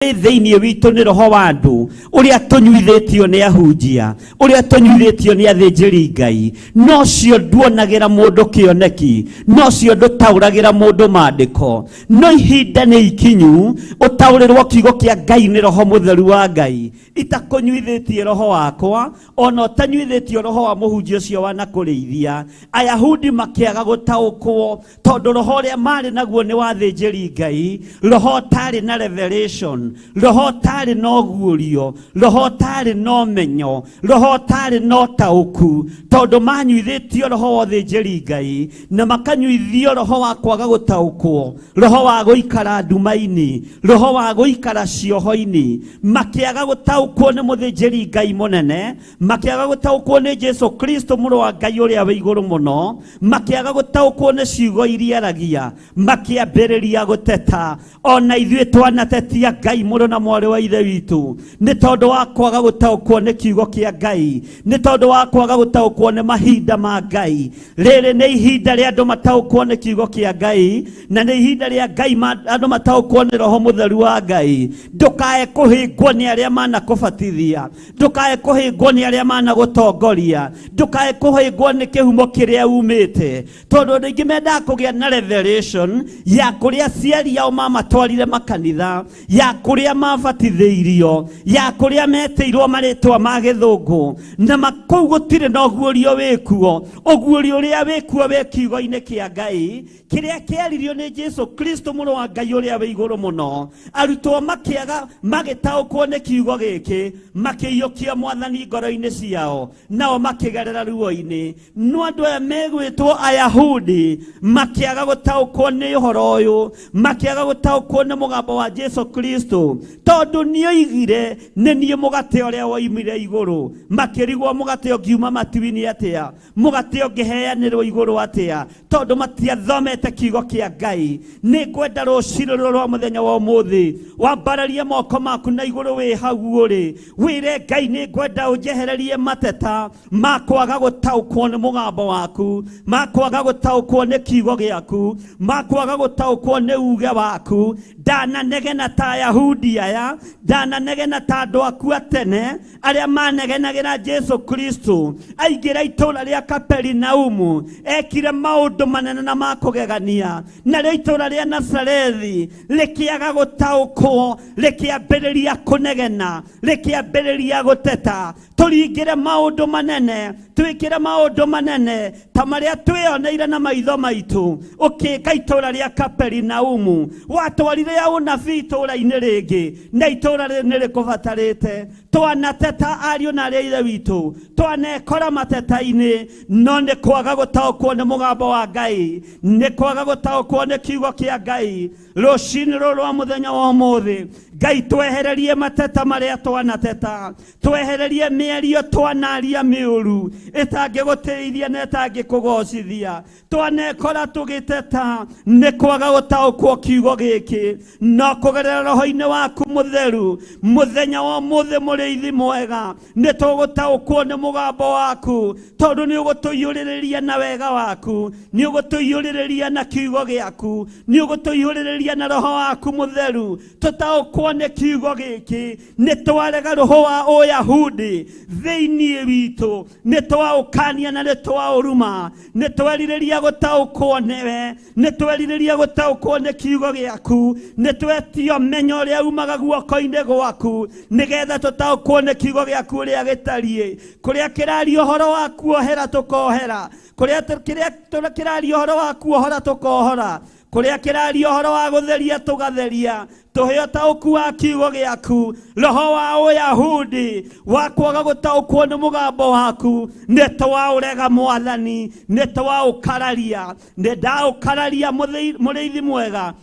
Wĩ thĩinĩ witũ nĩ roho wa andũ ũrĩa tũnyuithĩtio nĩ ahunjia, ũrĩa tũnyuithĩtio nĩ athĩnjĩri Ngai, no ũcio nduonagĩra mũndũ kĩoneki, no ũcio ndũtaũragĩra mũndũ maandĩko. No ihinda nĩ ikinyu ũtaũrĩrwo kiugo kĩa Ngai nĩ Roho Mũtheru wa Ngai. Itakũnyuithĩtie roho wakwa, ona ũtanyuithĩtio roho wa mũhunjia ũcio wanakũrĩithia. Ayahudi makĩaga gũtaũkwo tondũ roho ũrĩa marĩ naguo nĩ wa thĩnjĩri Ngai, roho ũtarĩ na revelation, roho ũtarĩ na ũguũrio, roho ũtarĩ na ũmenyo, roho ũtarĩ na ũtaũku, tondũ manyuithĩtio roho wa ũthĩnjĩri Ngai na makanyuithio roho wa kwaga gũtaũkwo, roho wa gũikara nduma-inĩ, roho wa gũikara cioho-inĩ. Makĩaga gũtaũkwo nĩ mũthĩnjĩri Ngai mũnene, makĩaga gũtaũkwo nĩ Jesu Kristo mũrũ wa Ngai ũrĩa wĩ igũrũ mũno, makĩaga gũtaũkwo nĩ ciugo iria aragia, makĩambĩrĩria gũteta. Ona ithuĩ twanatetia Ngai mũrũ na mwarĩ wa ithe witũ nĩ tondũ wa kwaga gũtaũkwo nĩ kiugo kĩa Ngai, nĩ tondũ wa kwaga gũtaũkwo nĩ mahinda ma Ngai. Rĩrĩ nĩ ihinda rĩa andũ mataũkwo nĩ kiugo kĩa Ngai, na nĩ ihinda rĩa Ngai andũ mataũkwo nĩ Roho Mũtheru wa Ngai. Ndũkae kũhĩngwo nĩ arĩa manakũbatithia, ndũkae kũhĩngwo nĩ arĩa managũtongoria, ndũkae kũhĩngwo nĩ kĩhumo kĩrĩa umĩte, tondũ andũ aingĩ mendaga kũgĩa na revelation ya kũrĩa aciari ao mamatwarire makanitha, ya kũrĩa mabatithĩirio, ya kũrĩa metĩirwo marĩtwa ma gĩthũngũ, na kũu gũtirĩ na ũguũrio wĩkuo. Ũguũrio ũrĩa wĩkuo wĩ kiugo-inĩ kĩa Ngai kĩrĩa kĩaririo nĩ Jesu Kristo mũrũ wa Ngai ũrĩa wĩ igũrũ mũno. Arutwo makĩaga magĩtaũkwo nĩ kiugo gĩkĩ, makĩiyũkia Mwathani ngoro-inĩ ciao, nao makĩgerera ruo-inĩ. No andũ aya megwĩtwo Ayahudi makĩaga gũtaũkwo nĩ ũhoro ũyũ, makĩaga gũtaũkwo nĩ mũgambo wa Jesu Kristo, tondũ nĩoigire nĩ niĩ mũgate ũrĩa woimire igũrũ. Makĩrigwo mũgate ũngiuma matu-inĩ atĩa, mũgate ũngĩheanĩrwo igũrũ atĩa, tondũ matiathomete kiugo kĩa Ngai. Nĩ ngwenda rũcinĩ rũrũ rwa mũthenya wa ũmũthĩ wambararie moko maku na igũrũ wĩ hau ũrĩ, wĩre Ngai nĩ ngwenda ũnjehererie mateta ma kwaga gũtaũkwo nĩ mũgambo waku, ma kwaga gũtaũkwo nĩ kiugo gĩaku, ma kwaga gũtaũkwo nĩ uge waku. Ndananegena ta Ayahudi aya, ndananegena ta andũ aku a tene arĩa manegenagĩra Jesu Kristo. Aingĩra itũũra rĩa Kaperinaumu, ekire maũndũ manene na ma kũgegania, narĩo itũũra rĩa Nazarethi rĩkĩaga gũtaũkwo, rĩkĩambĩrĩria kũnegena, rĩkĩambĩrĩria gũteta. Tũringĩre maũndũ manene, twĩkĩre maũndũ manene ta marĩa twĩoneire na maitho maitũ ũkĩka itũũra rĩa Kaperinaumu. Watwarire ya ũnabii itũũra-inĩ rĩngĩ, na itũũra rĩrĩ nĩ rĩkũbatarĩte. Twanateta ariũ na arĩa ithe witũ, twanekora mateta-inĩ, no nĩ kwaga gũtaũkwo nĩ mũgambo wa Ngai, nĩ kwaga gũtaũkwo nĩ kiugo kĩa Ngai. Rũcinĩ rũrũ rwa mũthenya wa ũmũthĩ, Ngai twehererie mateta marĩa twanateta, twehererie mĩario twanaria mĩũru ĩtangĩgũtĩithia na ĩtangĩkũgocithia. Twanekora tũgĩteta nĩ kwaga gũtaũkwo kiugo gĩkĩ, no kũgerera roho-inĩ waku mũtheru mũthenya wa ũmũthĩ, mũrĩithi mwega, nĩ tũgũtaũkwo nĩ mũgambo waku, tondũ nĩ ũgũtũiyũrĩrĩria na wega waku, nĩ ũgũtũiyũrĩrĩria na kiugo gĩaku, nĩ ũgũtũiyũrĩrĩria na roho waku mũtheru, tũtaũkwo nĩ kiugo gĩkĩ. Nĩ twarega roho wa Ũyahudi thĩinĩ witũ, nĩ twaũkania na nĩ twaũruma, nĩ twerirĩria gũtaũkwo nĩwe, nĩ twerirĩria gũtaũkwo nĩ kiugo gĩaku, nĩ twetio menyo ũrĩa umaga guoko-inĩ gwaku, nĩgetha tũtaũkwo nĩ kiugo gĩaku ũrĩa gĩtariĩ. Kũrĩa kĩraria ũhoro wa kuohera tũkohera, kũrĩa kĩrĩa kĩraria ũhoro wa kuohora tũkohora, kũrĩa kĩraria ũhoro wa gũtheria tũgatheria. Tũhe ũtaũku wa kiugo gĩaku. Roho wa Ũyahudi wa kwaga gũtaũkwo nĩ mũgambo waku nĩ twaũrega Mwathani, nĩ twaũkararia, nĩ ndaũkararia mũrĩithi mwega.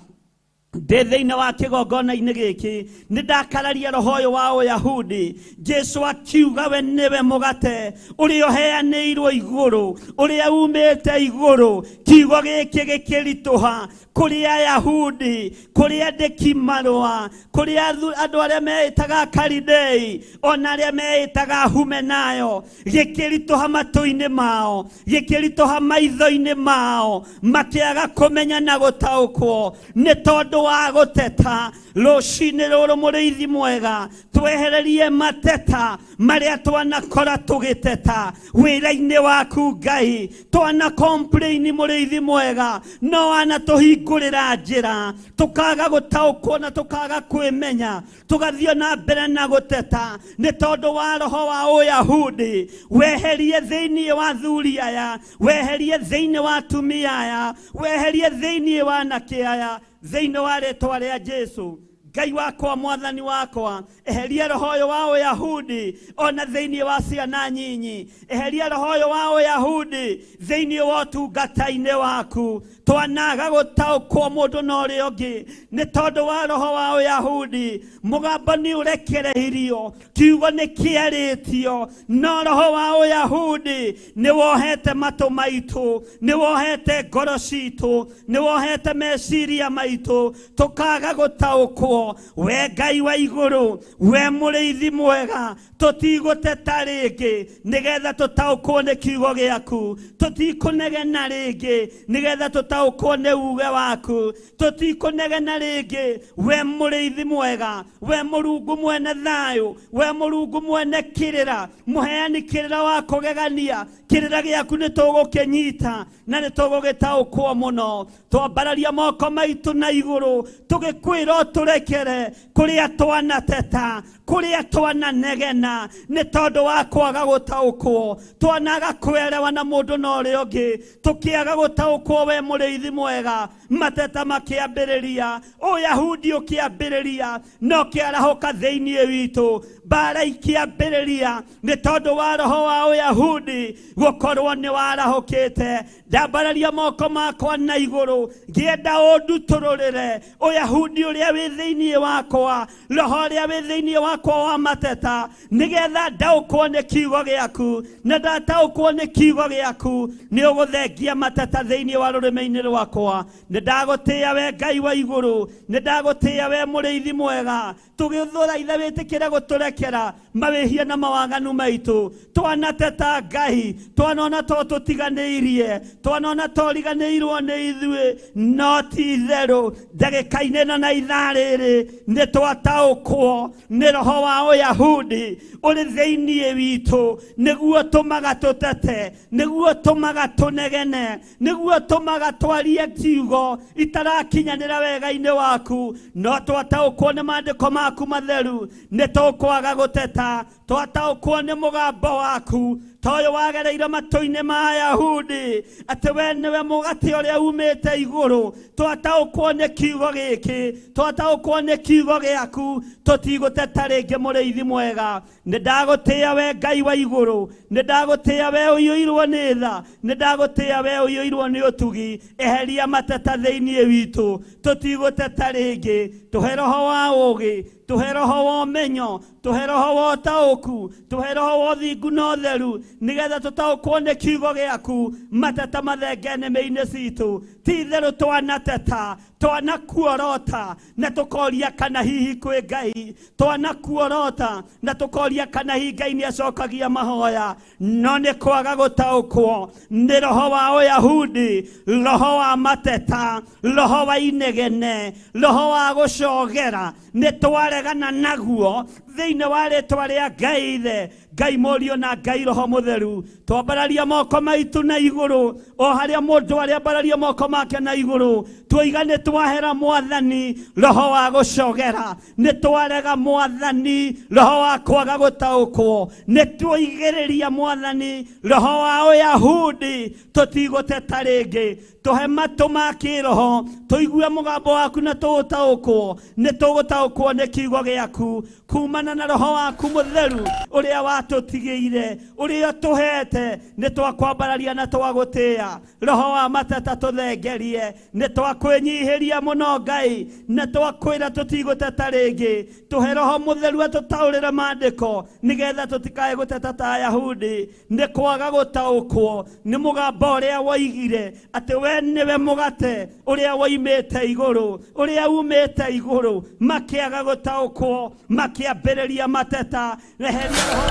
Ndĩ thĩinĩ wa kĩgongona-inĩ gĩkĩ nĩ ndakararia roho ũyũ wa Ũyahudi. Jesu akiuga we nĩwe mũgate ũrĩa ũheanĩirwo igũrũ, ũrĩa umĩte igũrũ. Kiugo gĩkĩ gĩkĩritũha kũrĩ Ayahudi, kũrĩ andĩki marũa, kũrĩ andũ arĩa meĩtaga Kalidei, ona arĩa meĩtaga Humenayo. Gĩkĩritũha matũ-inĩ mao, gĩkĩritũha maitho-inĩ mao, makĩaga kũmenya na gũtaũkwo nĩ tondũ wa gũteta. Rũcinĩ rũrũ mũrĩithi mwega, twehererie mateta marĩa twanakora tũgĩteta wĩra-inĩ waku Ngai. Twana complain mũrĩithi mwega, no wanatũhingũrĩra njĩra, tũkaga gũtaũkwo na tũkaga kwĩmenya, tũgathiĩ na mbere na gũteta nĩ tondũ wa roho wa Ũyahudi. Weherie thĩinĩ wa thuri aya, weherie thĩinĩ wa atumia aya, weherie thĩinĩ wa anake aya, thĩinĩ wa rĩtwa rĩa Jesu. Ngai wakwa, mwathani wakwa, eheria roho ũyũ wa Ũyahudi ona thĩinĩ wa ciana nyinyi, eheria roho ũyũ wa Ũyahudi thĩinĩ wa ũtungata-inĩ waku. Twanaga gũtaũkwo mũndũ na ũrĩa ũngĩ nĩ tondũ wa roho wa Ũyahudi. Mũgambo nĩ ũrekereirio, kiugo nĩ kĩarĩtio, no roho wa Ũyahudi nĩ wohete matũ maitũ, nĩ wohete ngoro citũ, nĩ wohete meciria maitũ, tũkaga gũtaũkwo. We Ngai wa igũrũ, we mũrĩithi mwega, tũtigũteta rĩngĩ nĩgetha tũtaũkwo nĩ kiugo gĩaku, tũtikũnegena rĩngĩ nĩgetha tũtaũkwo nĩ uge waku, tũtikũnegena rĩngĩ. We mũrĩithi mwega, we Mũrungu mwene thayũ, we Mũrungu mwene kĩrĩra, mũheani kĩrĩra wa kũgegania, kĩrĩra gĩaku nĩ tũgũkĩnyita na nĩ tũgũgĩtaũkwo mũno. Twambararia moko maitũ na igũrũ tũgĩkwĩra ũtũrekere kũrĩa twanateta, kũrĩa twananegena nĩ tondũ wa kwaga gũtaũkwo, twanaga kwerewa na mũndũ na ũrĩa ũngĩ, tũkĩaga gũtaũkwo. We mũrĩithi mwega, mateta makĩambĩrĩria, Ũyahudi ũkĩambĩrĩria na ũkĩarahũka thĩinĩ witũ, mbara ikĩambĩrĩria nĩ tondũ wa roho wa Ũyahudi gũkorwo nĩ warahũkĩte. Ndambararia moko makwa na igũrũ ngĩenda ũndutũrũrĩre Ũyahudi ũrĩa wĩ thĩinĩ wakwa, roho ũrĩa wĩ thĩinĩ wakwa wa mateta, nĩgetha ndaũkwo nĩ kiugo gĩaku, na ndataũkwo nĩ kiugo gĩaku nĩ ũgũthengia mateta thĩinĩ wa rũrĩmĩ-inĩ rwakwa. Nĩ ndagũtĩĩa we Ngai wa igũrũ, nĩ ndagũtĩĩa we mũrĩithi mwega. Tũgĩthũra ithe wĩtĩkĩre gũtũrekera mawĩhia na mawaganu maitũ. Twanateta Ngai, twanona to tũtiganĩirie, twanona toriganĩirwo nĩ ithuĩ, no ti itherũ ndagĩka-inĩ ĩno na ithaa rĩrĩ nĩ twataũkwo nĩ roho wa Ũyahudi ũrĩ thĩinĩ witũ, nĩguo tũmaga tũtete, nĩguo tũmaga tũnegene, nĩguo tũmaga twarie kiugo itarakinyanĩra wega-inĩ waku. No twataũkwo nĩ maandĩko maku matheru nĩ tũkwaga gũteta, twataũkwo nĩ mũgambo waku ta ũyũ wagereire matũ-inĩ ma Ayahudi atĩ we nĩwe mũgate ũrĩa umĩte igũrũ. Twataũkwo nĩ kiugo gĩkĩ, twataũkwo nĩ kiugo gĩaku, tũtigũteta rĩngĩ. Mũrĩithi mwega, nĩ ndagũtĩĩa we Ngai wa igũrũ, nĩ ndagũtĩĩa we ũiyũirwo nĩ tha, nĩ ndagũtĩĩa we ũiyũirwo nĩ ũtugi. Eheria mateta thĩinĩ witũ, tũtigũteta rĩngĩ. Tũhe roho wa ũũgĩ, tũhe roho wa ũmenyo, tũhe roho wa ũtaũku, tũhe roho wa ũthingu na ũtheru, nĩgetha tũtaũkwo nĩ kiugo gĩaku, mateta mathenge nĩmĩ-inĩ citũ. Ti itherũ twanateta, twanakuorota na tũkoria kana hihi kwĩ Ngai, twanakuorota na tũkoria kana hihi Ngai nĩ acokagia mahoya, no nĩ kwaga gũtaũkwo nĩ roho wa Ũyahudi, roho wa mateta, roho wa inegene, roho wa gũcogera, nĩ twaregana naguo thĩinĩ wa rĩtwa rĩa Ngai Ithe, Ngai Mũriũ na Ngai Roho Mũtheru. Twambararia moko maitũ na igũrũ, o harĩa mũndũ arĩa ambararia moko make na igũrũ, tuoiga nĩ twahera mwathani roho wa gũcogera, nĩ twarega mwathani roho wa kwaga gũtaũkwo, nĩ tuoigĩrĩria mwathani roho wa Ũyahudi, tũtigũteta rĩngĩ. Tũhe matũ ma kĩroho tũigue mũgambo waku na tũũtaũkwo, nĩ tũgũtaũkwo nĩ kiugo gĩaku kumana na roho waku mũtheru ũrĩa watũtigĩire, ũrĩa ũtũhete. Nĩ twakwambararia na twagũtĩĩa. Roho wa mateta tũthengerie, nĩ twakwĩnyihĩria mũno Ngai, na twakwĩra tũtigũteta rĩngĩ. Tũhe roho mũtheru atũtaũrĩre maandĩko nĩgetha tũtikae gũteta ta Ayahudi nĩ kwaga gũtaũkwo nĩ mũgambo ũrĩa woigire atĩ we nĩwe mũgate ũrĩa woimĩte igũrũ, ũrĩa umĩte igũrũ. Makĩaga gũtaũkwo, makĩambĩrĩria mateta. Reheria roho.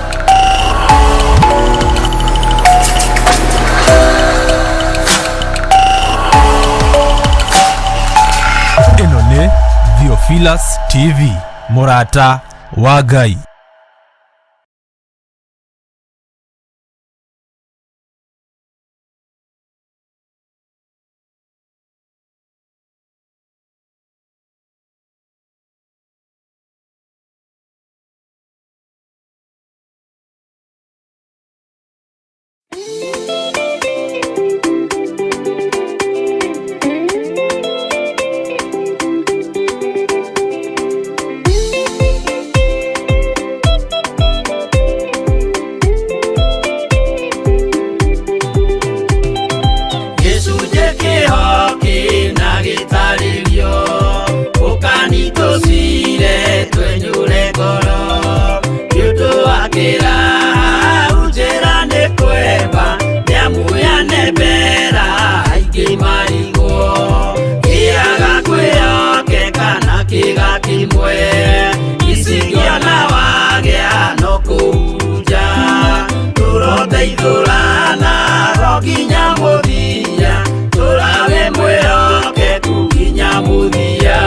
Ĩno nĩ The Official. Theophilus TV, mũrata wa Ngai. Gĩcunjĩ kĩho kĩna gĩtarĩrio ũkani tũcire twenyũre ngoro nĩ ũndũ wa kĩraha njĩra nĩ kwemba nĩamu yanembera aingĩ marigwo kĩaga kwĩhokeka na kĩga kĩmwe icingĩona wagĩa no kũhunja tũroteithũrana ro nginya mũthia tũrawe mwĩhokeku nginya mũthia.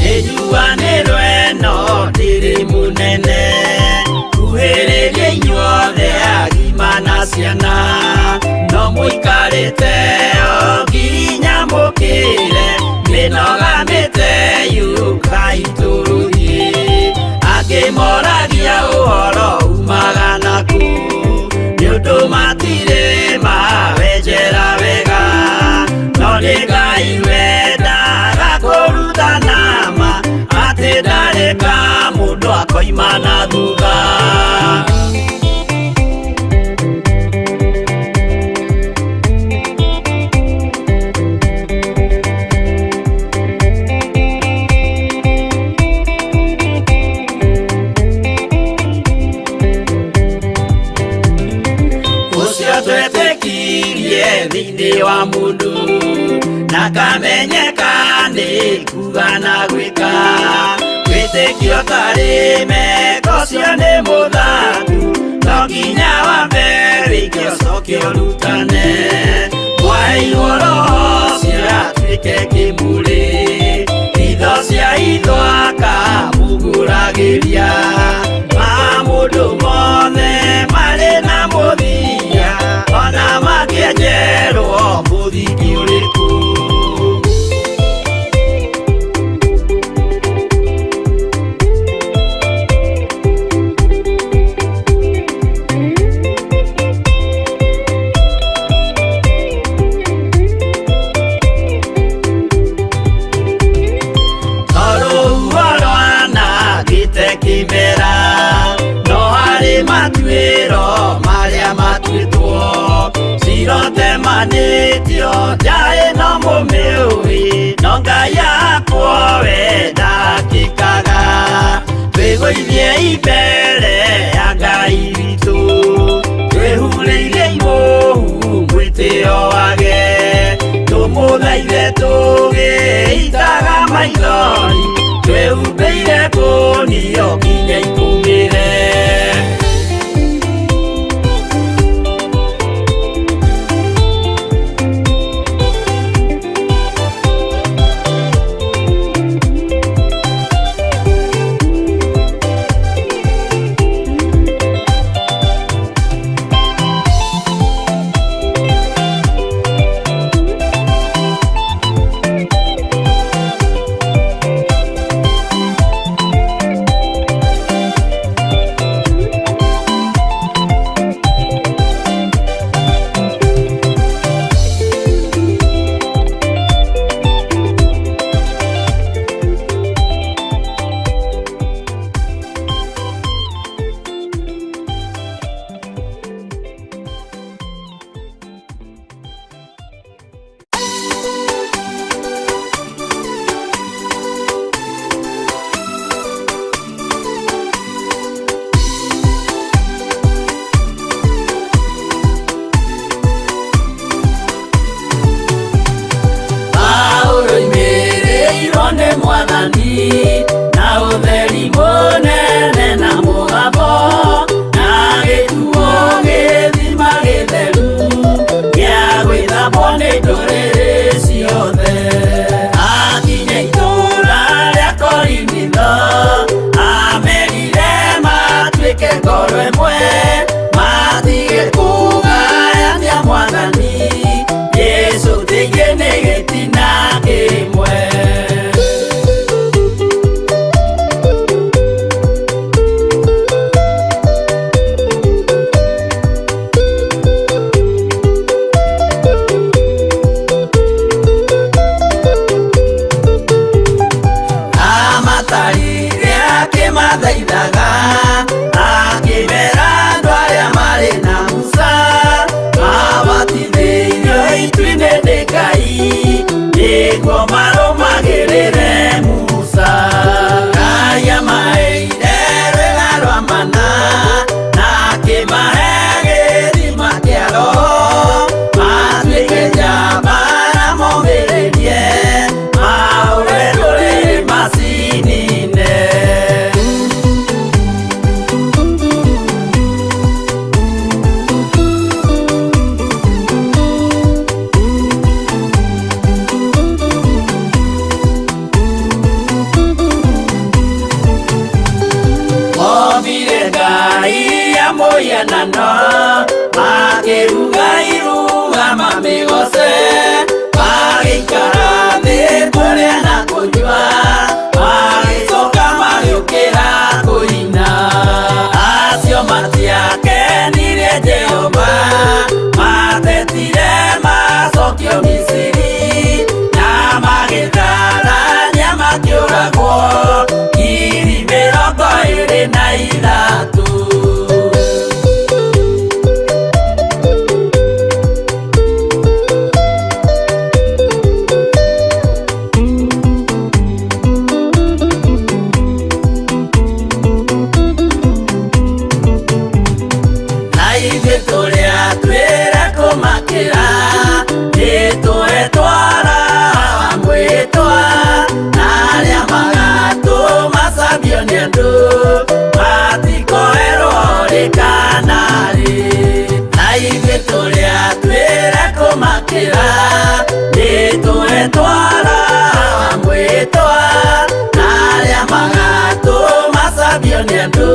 Nĩnjuanĩrwo ĩno ndĩrĩ mũnene kuhĩrĩria inyuothe agima na ciana no mũikarĩte o nginya mũkĩre mĩnoga mĩte yũkai tũrũthiĩ angĩ moragia ũhoro umaga naku nĩ ũndũ matirĩ mawenjera wega no nĩ Ngai wendaga kũrutana ma atĩ ndarĩ ka mũndũ akoima na thutha. Ũcio twetĩkirie thĩinĩ wa mũndũ na kamenyeka nĩ kuga na gwĩka wĩtĩkio tarĩ meko ũcio nĩ mũthaku no nginya wambe wĩke ũcoke ũrutane mwaheirwo roho ũcio atuĩke kĩmũrĩ itho cia itho akamũgũragĩria ma mũndũ mothe marĩ na mũthia ona mangĩenjerwo mũthingi ũrĩkũ. Tondũ rwanangĩte kĩmera no harĩ matuĩro marĩa matuĩtwo cirotemanĩtio njaĩ no mũmĩũĩ no Ngai akwo we ndakĩkaga twĩgũithie mbere ya Ngai witũ twĩhurĩirie imũhu mwĩtĩo wage tũmũthaithe tũgĩitaga maithori twĩhumbĩire ngũnio nginya ikũmĩre. Na ũtheri mũnene na mũgambo, na gĩtuo gĩthima gĩtheru gĩa gwĩthambwo nĩ ndũrĩrĩ ciothe. Akinya itũũra rĩa Korinitho, amerire matuĩke ngoro ĩmwe, matige kũgayania Mwathani Jesũ tĩingĩ nĩ gĩtina kĩmwe. Amatarire akĩmathaithaga, akĩmera andũ arĩa marĩ na Musa, mabatithĩirio itu-inĩ nĩ Ngai, nĩguo marũmagĩrĩre Musa. Ngai amaheire rwĩga rwa mana, na akĩmahe gĩthima kĩa Roho, matuĩke njamba na momĩrĩrie, mahũre ndũrĩrĩ macinine. Mombire Ngai ya mũhianano, makĩruga iruga mamĩgoce, magĩikara thĩ kũrĩa na kũnyua, magĩcoka magĩũkĩra kũina. Acio matiakenirie Jehova, matetire macokio Misiri, na magĩtharania makĩũragwo 23,000. Na ithuĩ tũrĩa twĩre kũmakĩra, nĩtũhetwo Roho mwĩtwa, na arĩa magatũmacambio nĩ andũ, matikoerwo rĩ kana rĩ. Na ithuĩ tũrĩa twĩre kũmakĩra, nĩtũhetwo Roho mwĩtwa, na arĩa magatũmacambio nĩ andũ,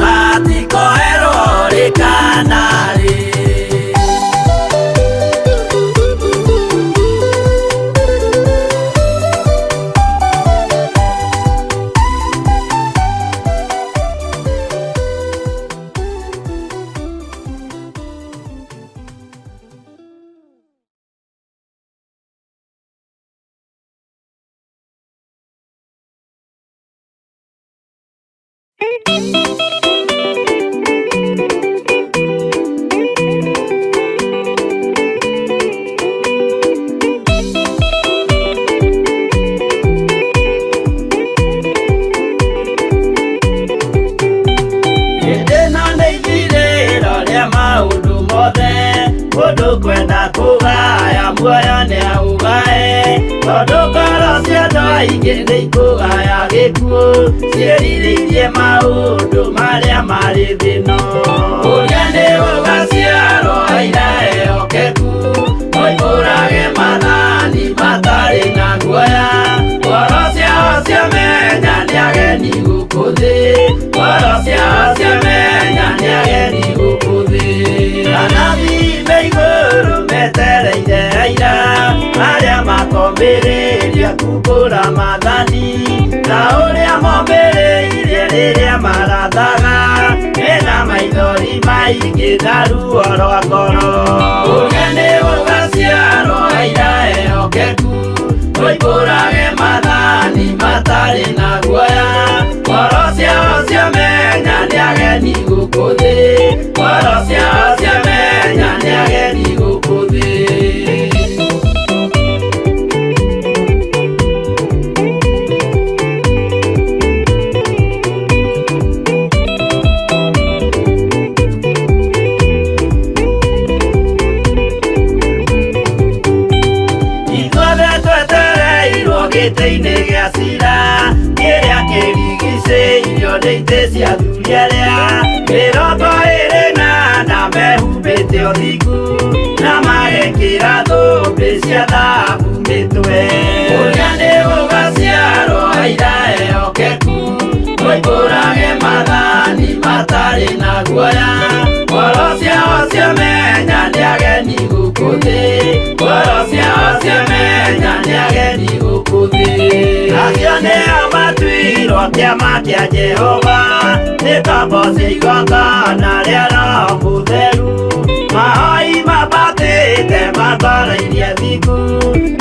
matikoerwo rĩ kana rĩ. Hĩndĩ ĩno nĩ ithirĩro rĩa maũndũ mothe, mũndũ kwenda kũgaya muoyo nĩaũgae, tondũ ngoro cia andũ aingĩ nĩikũgaya gĩkuũ, ciĩrirĩirie maũndũ marĩa marĩ thĩ ĩno. Ũrĩa nĩ ũgaciarwo aira ehokeku, moimbũrage maathani matarĩ na guoya, ngoro ciao ciamenya nĩ ageni gũkũ thĩ, ngoro ciao ciamenya nĩ ageni gũkũ thĩ. Anabii me igũrũ metereire aira, arĩa makombĩrĩria kumbũra maathani, ta ũrĩa mombĩrĩirie rĩrĩa marathaga, mena maithori maingĩ na ruo rwa ngoro. Ũrĩa nĩ ũgaciarwo aira ehokeku, moimbũrage maathani matarĩ na guoya, ngoro ciao ciamenya nĩ ageni gũkũ thĩ, ngoro ciao ciamenya nĩ ageni gũkũ thĩ. Ithuothe twetereirwo Nĩ itĩ cia athuri arĩa 24 mehumbĩte ũthingu na magekĩra thũmbĩ cia thahabu mĩtwe. Ũrĩa nĩ gũgaciarwo aira ehokeku, moimbũrage maathani matarĩ na guoya. Ngoro ciao ciamenya nĩ ageni gũkũ thĩ, ngoro ciao ciamenya nĩ ageni gũkũ thĩ. Acio nĩo matuirwo kĩama kĩa Jehova, nĩ ngombo cia igongona rĩa Roho Mũtheru. Mahoi mambatĩte matarairie thingu,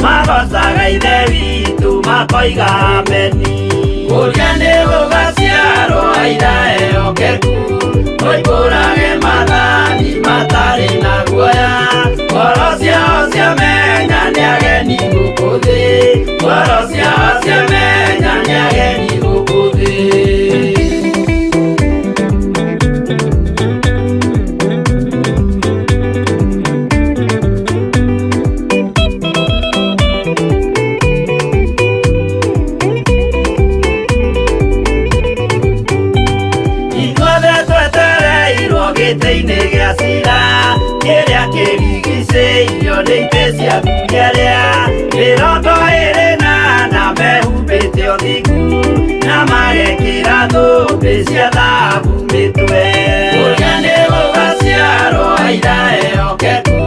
magocaga Ithe witũ makoiga ameni. Ũrĩa nĩ gũgaciarwo aira ehokeku, moimbũrage maathani matarĩ na guoya. Ngoro ciao ciamenya nĩ ageni gũkũ thĩ, ngoro ciao ciamenya nĩ ageni gũkũ thĩ. Ithuothe twetereirwo gĩtĩ-inĩ gĩa cira, kĩrĩa kĩrigicĩirio nĩ itĩ cia athuri arĩa 24 mehumbĩte ũthingu na magekĩra thũmbĩ cia thahabu mĩtwe. Ũrĩa nĩ gũgaciarwo aira ehokeku,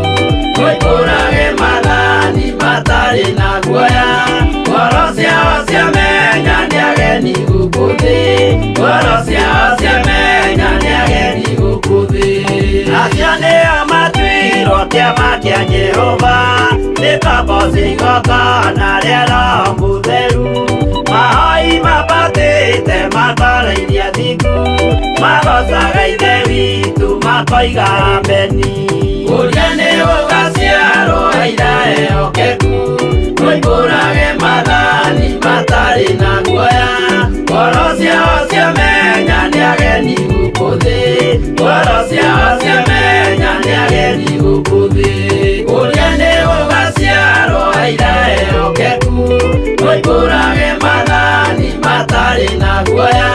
moimbũrage maathani matarĩ na guoya. Ngoro ciao ciamenya nĩ ageni gũkũ thĩ, ngoro ciao ciamenya nĩ ageni gũkũ thĩ. Acio nĩo matuirwo kĩama kĩa Jehova, nĩ ngombo cia igongona rĩa Roho Mũtheru. Mahoi mambatĩte matarairie thingu, magocaga Ithe witũ makoiga ameni. Ũrĩa nĩ gũgaciarwo aira ehokeku, moimbũrage maathani matarĩ na guoya. Ngoro ciao ciamenya nĩ ageni gũkũ thĩ, ngoro ciao ciamenya nĩ ageni gũkũ thĩ. Ũrĩa nĩ gũgaciarwo aira ehokeku, moimbũrage maathani matarĩ na guoya.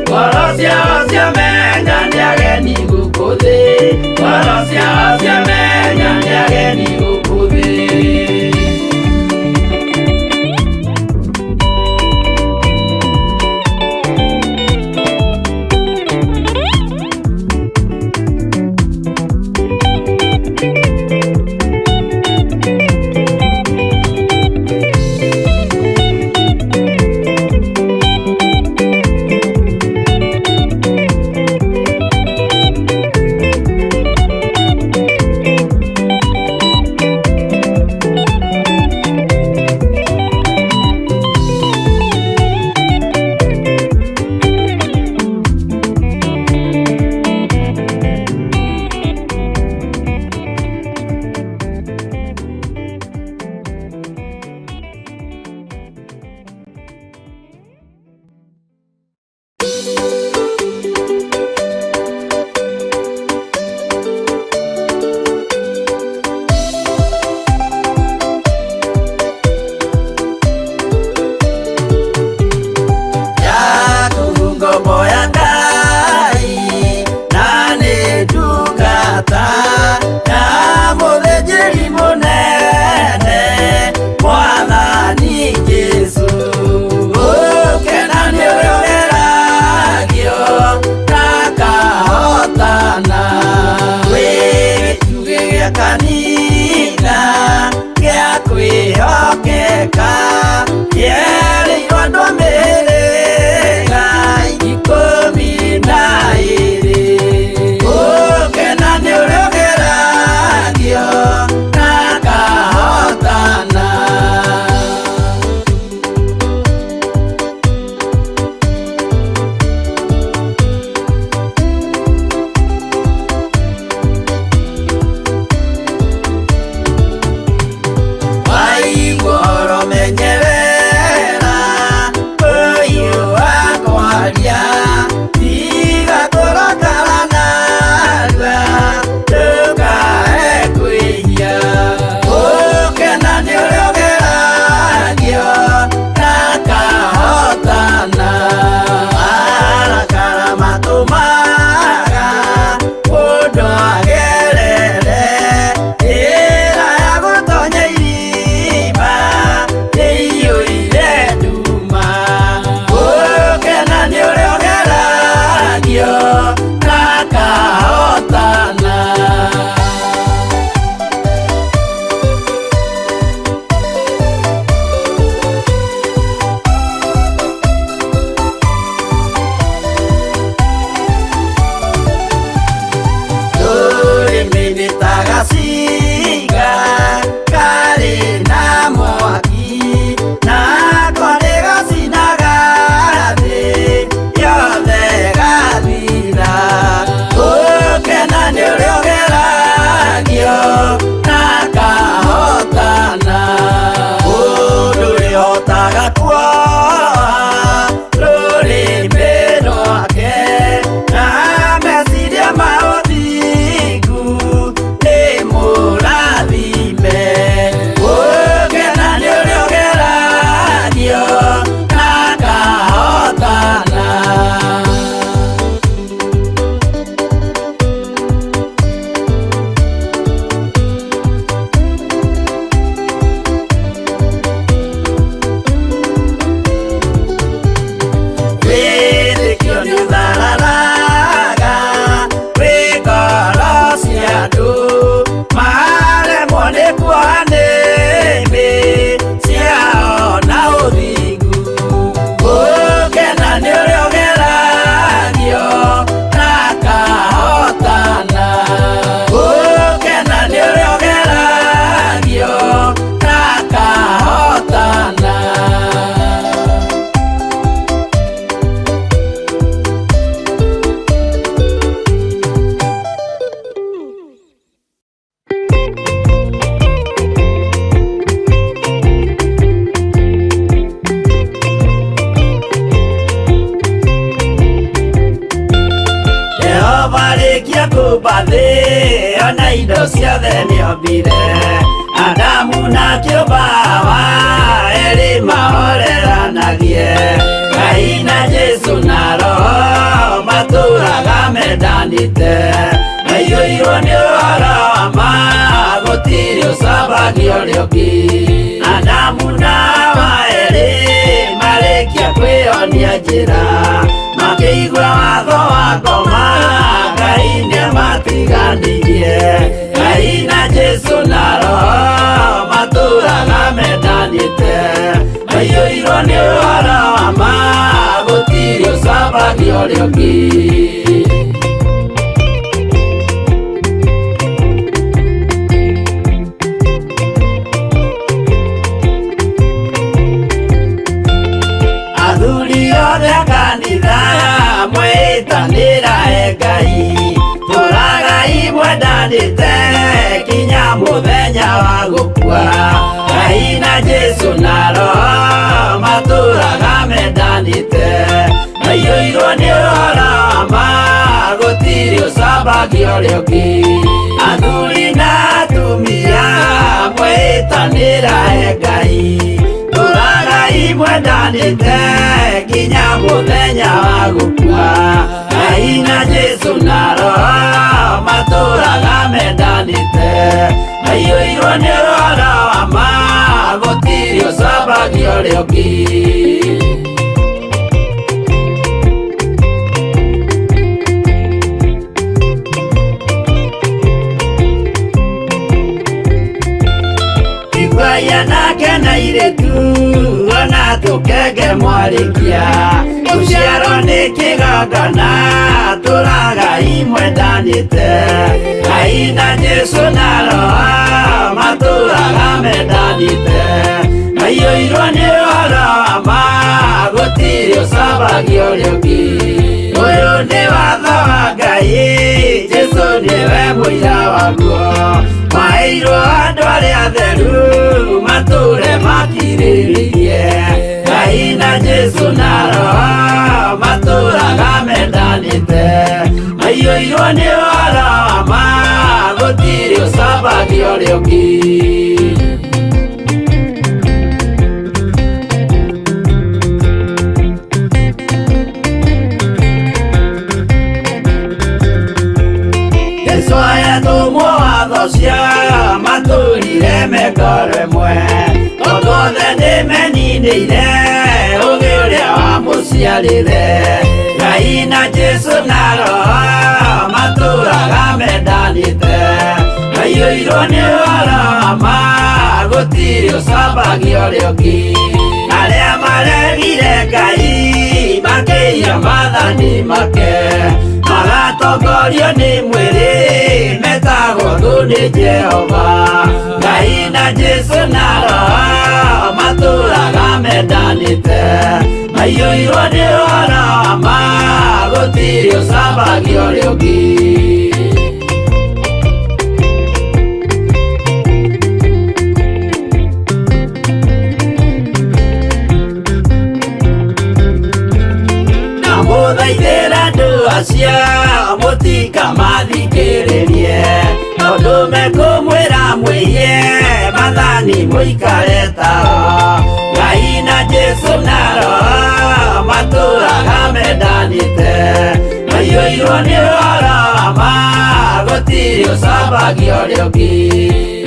Ngoro ciao ciamenya nĩ ageni gũkũ thĩ, ngoro ciao ciamenya nĩ ageni gũkũ thĩ. kũmba thĩ ona indo ciothe nĩombire Adamu na kĩũmba Hawa erĩ mahoreranagie Ngai na Jesu na Roho matũraga mendanĩte maiyũirwo nĩ ũhoro wa ma gũtirĩ ũcambagia ũrĩa ũngĩ Adamu na Hawa erĩ marĩkia kwĩyonia njĩra makĩigua watho wa ngoma Ngai nĩamatiganirie Ngai na Jesu na Roho matũraga mendanĩte maiyũirwo nĩ ũhoro wa ma gũtirĩ ũcambagia ũrĩa ũngĩ. Athuri othe a kanitha mwĩtanĩra e Ngai tũragai mwendanĩte kinya mũthenya wa gũkua Ngai na Jesu na Roho matũraga mendanĩte maiyũirwo nĩ ũhoro wa ma gũtirĩ ũcambagia ũrĩa ũngĩ Athuri na atumia mwĩtanĩra e Ngai tũragai mwendanĩte kinya mũthenya wa gũkua Ngai na Jesu na Roho matũraga mendanĩte maiyũirwo nĩ ũhoro wa ma gũtirĩ ũcambagia ũrĩa ũngĩ. Iguaia nake na irĩtu ona tũkenge mwarĩkia gũciarwo nĩ kĩgongona tũragai mwendanĩte Ngai na Jesu na Roho matũraga mendanĩte maiyũirwo nĩ ũhoro wa ma gũtirĩ ũcambagia ũrĩa ũngĩ Ũyũ nĩ watho wa Ngai Jesu nĩwe mũira waguo maheirwo andũ arĩa atheru matũre makirĩrĩirie Ngai na Jesu na Roho matũraga mendanĩte maiyũirwo nĩ ũhoro wa ma gũtirĩ ũcambagia ũrĩa ũngĩ. Jesu ayatũmwo watho cia matũrire mekoro ĩmwe tondũ othe nĩmeninĩire ũgĩ ũrĩa wamũciarire Ngai na Jesu na Roho matũraga mendanĩte maiyũirwo nĩ ũhoro wa ma gũtirĩ ũcambagia ũrĩa ũngĩ Arĩa maregire Ngai makĩiya maathani make magatongorio nĩ mwĩrĩ metagwo thũ nĩ Jehova Ngai na Jesu na Roho matũraga mendanĩte maiyũirwo nĩ ũhoro wa ma gũtirĩ ũcambagia ũrĩa ũngĩ. Ndamũthaithĩra andũ acio mũtikamathikĩrĩrie tondũ mekũmwĩra mwĩiye maathani mũikare tao Ngai na Jesu na Roho matũraga mendanĩte maiyũirwo nĩ ũhoro wa ma gũtirĩ ũcambagia ũrĩa ũngĩ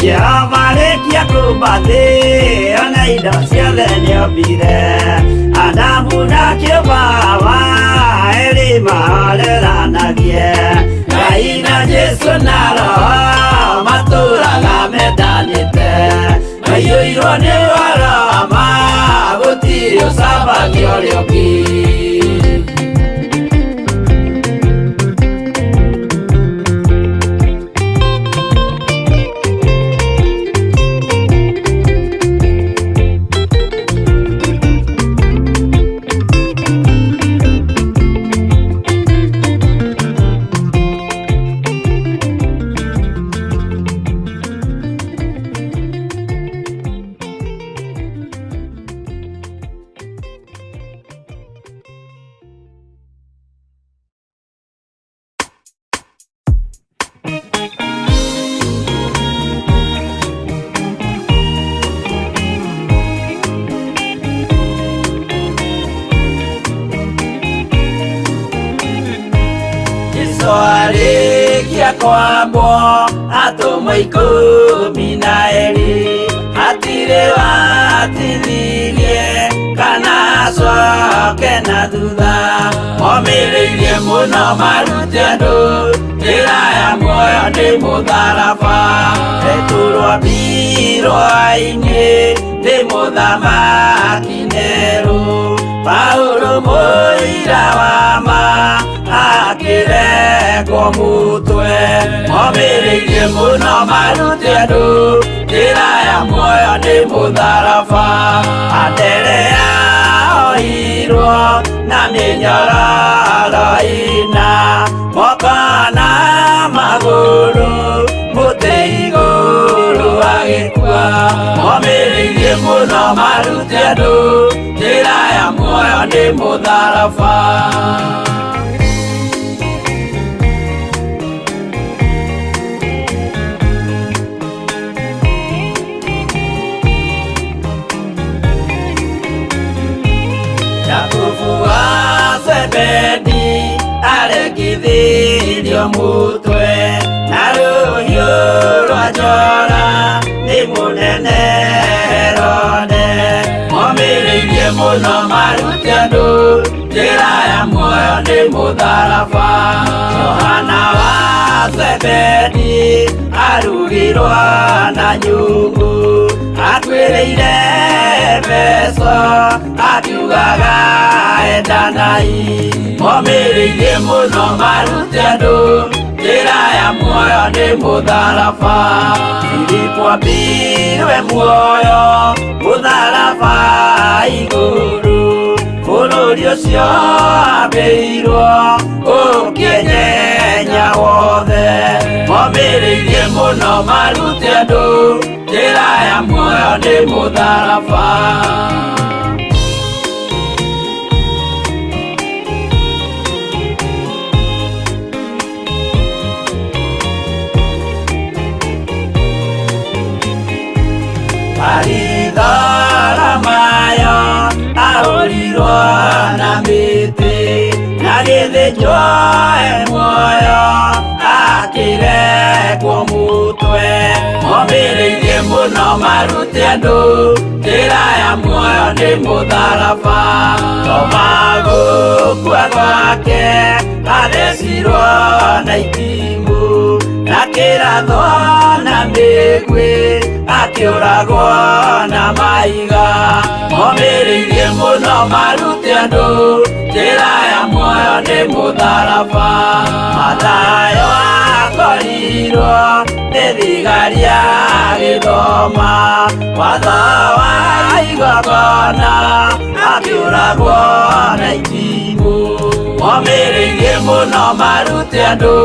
Jehova arĩkia kũmba thĩ ona indo ciothe nĩombire Adamu na kĩũmba Hawa erĩ mahoreranagie Ngai na Jesu na Roho matũraga mendanĩte maiyũirwo nĩ ũhoro wa ma gũtirĩ ũcambagia ũrĩa ũngĩ. Jesu arĩkia kwambwo atũmwo 12 hatirĩ watithirie kana acoke na thutha omĩrĩirie mũno marute andũ njĩra ya muoyo nĩ mũtharaba Petero ambirwo-inĩ nĩ mũthamaki Nero Paulo mũira wa ma akĩrengwo mũtwe omĩrĩirie mũno marute andũ njĩra ya muoyo nĩ mũtharaba Anderea oirwo na mĩnyororo ĩna moko na magũrũ mũtĩ igũrũ agĩkua omĩrĩirie mũno marute andũ njĩra ya muoyo nĩ mũtharaba Jakubu wa Zebedi arekithirio mũtwe na rũhiũ rwa njora nĩ mũnene Herode omĩrĩirie mũno marute andũ njĩra ya muoyo nĩ mũtharaba Yohana wa Zebedi arugirwo na nyũngũ akuĩrĩire Efeso akiugaga endanai omĩrĩirie mũno marute andũ njĩra ya muoyo nĩ mũtharaba Filipo ambirwe muoyo mũtharaba igũrũ bũrũri ũcio ambĩirwo ũkĩenyenya wothe omĩrĩirie mũno marute andũ njĩra ya muoyo nĩ mũtharaba Baritholomayo ahũrirwo na mĩtĩ na gĩthĩnjwo e muoyo akĩrengwo mũtwe omĩrĩirie mũno marute andũ njĩra ya muoyo nĩ mũtharaba Toma gũkua gwake athecirwo na itimũ na kĩrathwo na mĩguĩ akĩũragwo na mahiga omĩrĩirie mũno marute andũ njĩra ya muoyo nĩ mũtharaba Mathayo akorirwo nĩ thigari agĩthoma watho wa igongona akĩũragwo na itimũ omĩrĩirie mũno marute andũ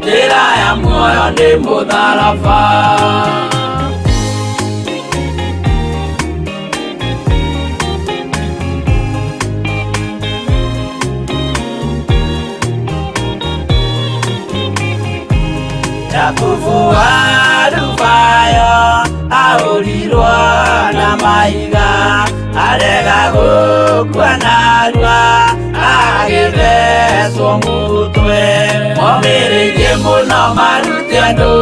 njĩra ya muoyo nĩ mũtharaba Jakubu wa Alufayo ahũrirwo na mahiga arega gũkua narua agĩthecwo mũtwe omĩrĩirie mũno marute andũ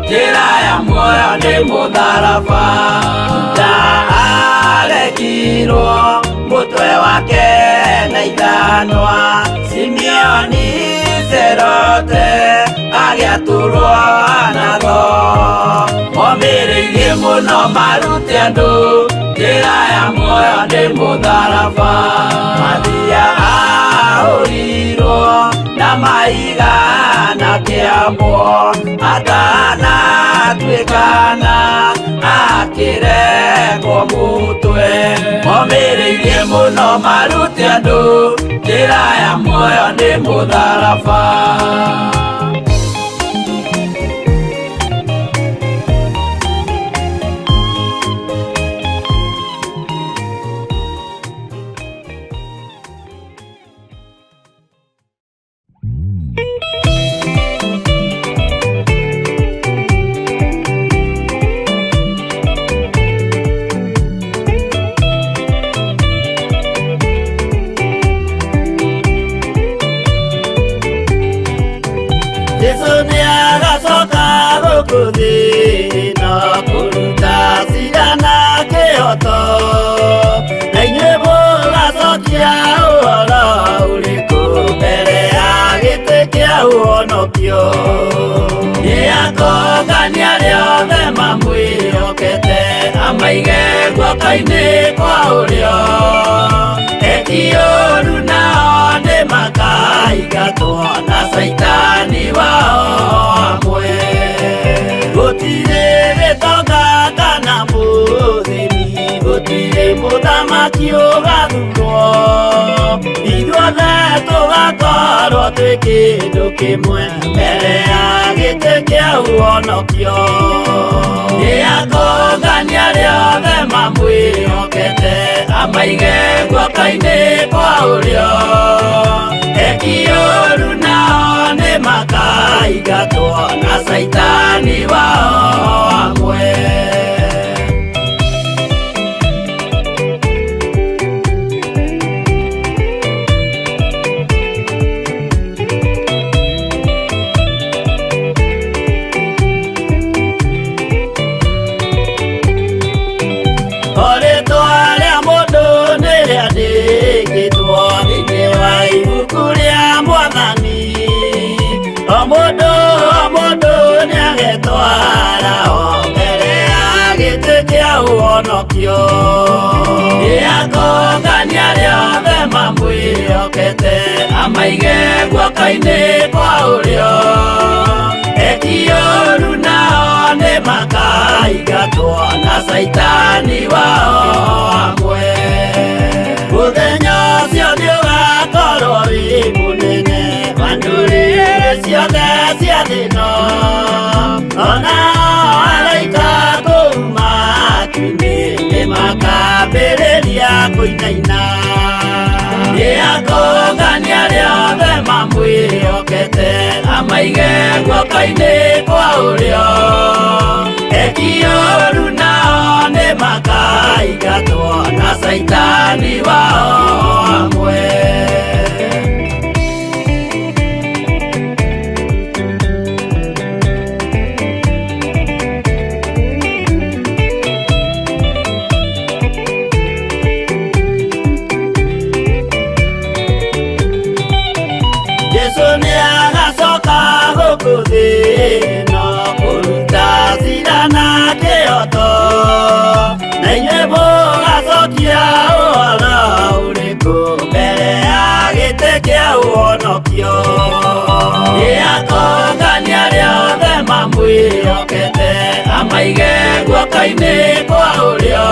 njĩra ya muoyo nĩ mũtharaba Juda arekirwo mũtwe wake na ithanwa Simeoni Zerote agĩatũrwo na thoo omĩrĩirie mũno marute andũ njĩra ya muoyo nĩ mũtharaba Mathia ahũrirwo na mahiga na kĩambwo atanatuĩkana akĩrengwo mũtwe omĩrĩirie mũno marute andũ njĩra ya muoyo nĩ mũtharaba Jesu nĩagacoka gũkũ thĩ ĩno kũruta cira na kĩhoto, na inyuĩ mũgacokia ũhoro ũrĩkũ mbere ya gĩtĩ kĩa ũhonokio? Nĩakongania arĩa othe mamwĩhokete, amaige guoko-inĩ kwa ũrĩo. Eki ũũru nao nĩmakaingatwo na caitani wao hamwe. Gũtirĩ gĩtonga kana mũthĩni, gũtirĩ mũthamaki ũgathurwo, ithuothe tũgakorwo twĩ kĩndũ kĩmwe mbere ya gĩtĩ kĩa ũhonokio. Nĩakongania arĩa othe mamwĩhokete, amaige guoko-inĩ kwa ũrĩo. Eki ũũru nao nĩmakaingatwo na caitani wao hamwe. O rĩtwa rĩa mũndũ nĩrĩandĩkĩtwo thĩinĩ wa ibuku rĩa Mwathani, o mũndũ o mũndũ nĩagetwara o mbere ya gĩtĩ kĩa ũhonokio. Nĩakongania arĩa othe mamwĩhokete, amaige guoko-inĩ kwa ũrĩo. Eki ũũru nao nĩmakaingatwo na caitani wao hamwe. Mũthenya ũcio nĩũgakorwo wĩ mũnene wa ndũrĩrĩ ciothe cia thĩ ĩno, ona araika kũu matu-inĩ nĩmakambĩrĩria kũinaina. Nĩakongania arĩa othe mamwĩhokete, amaige guoko-inĩ kwa ũrĩo. Eki ũũru nao nĩmakaingatwo na caitani wao hamwe. Jesu nĩagacoka gũkũ thĩ ĩno kũruta cira na kĩhoto, na inyuĩ mũgacokia ũhoro ũrĩkũ mbere ya gĩtĩ kĩa ũhonokio? Nĩakongania arĩa othe mamwĩhokete, amaige guoko-inĩ kwa ũrĩo.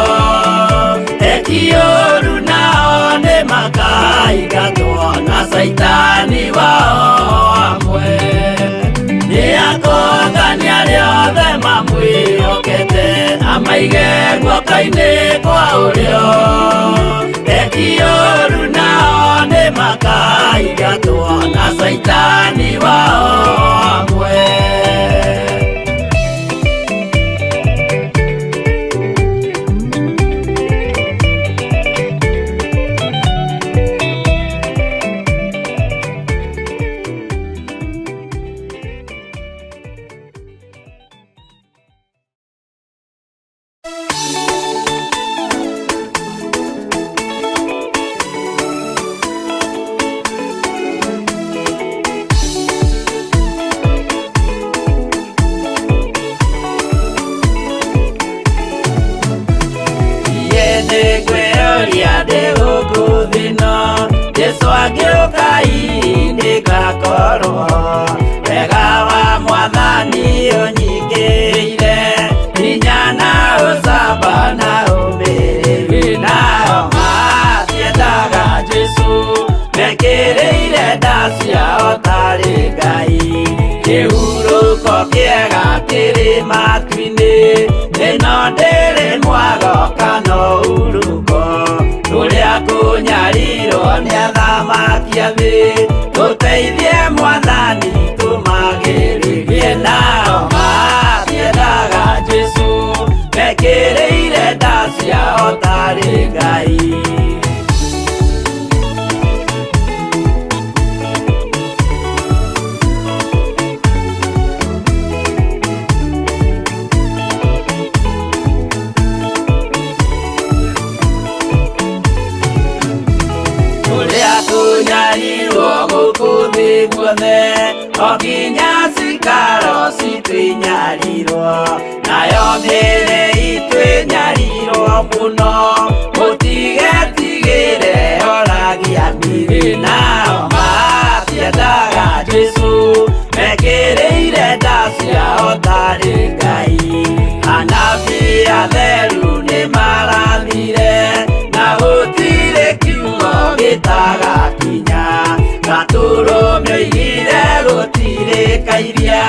Eki ũũru nao nĩmakaingatwo na caitani wao hamwe. Nĩakongania arĩa othe mamwĩhokete, amaige guoko-inĩ kwa ũrĩo. Eki ũũru nao nĩmakaingatwo na caitani wao hamwe. Nĩngwĩyũria ndĩ gũkũ thĩ ĩno, Jesũ angĩũka hihi nĩngakorwo wega wa Mwathani ũnyingĩrĩire, hinya na ũcamba na ũmĩrĩru. Nao matiendaga Jesũ, mekĩrĩire nda ciao tarĩ Ngai. Kĩhurũko kĩega kĩrĩ matu-inĩ, ĩno ndĩrĩ mwago kana ũhurũko. Kũrĩa kũnyarirwo nĩ athamaki a thĩ, tũteithie Mwathani tũmagĩrĩrie. Nao matiendaga Jesũ, mekĩrĩire nda ciao tarĩ Ngai. Ciothe o nginya cikaro citũ inyarirwo nayo mĩĩrĩ itũ ĩnyarirwo mũno mũtigetigĩre oragia mĩrĩ nao matiendaga Jesũ mekĩrĩire nda ciao tarĩ Ngai anabii atheru nĩmarathire na gũtirĩ kiugo gĩtagakinya gatũrũme oigire gũtirĩ kairia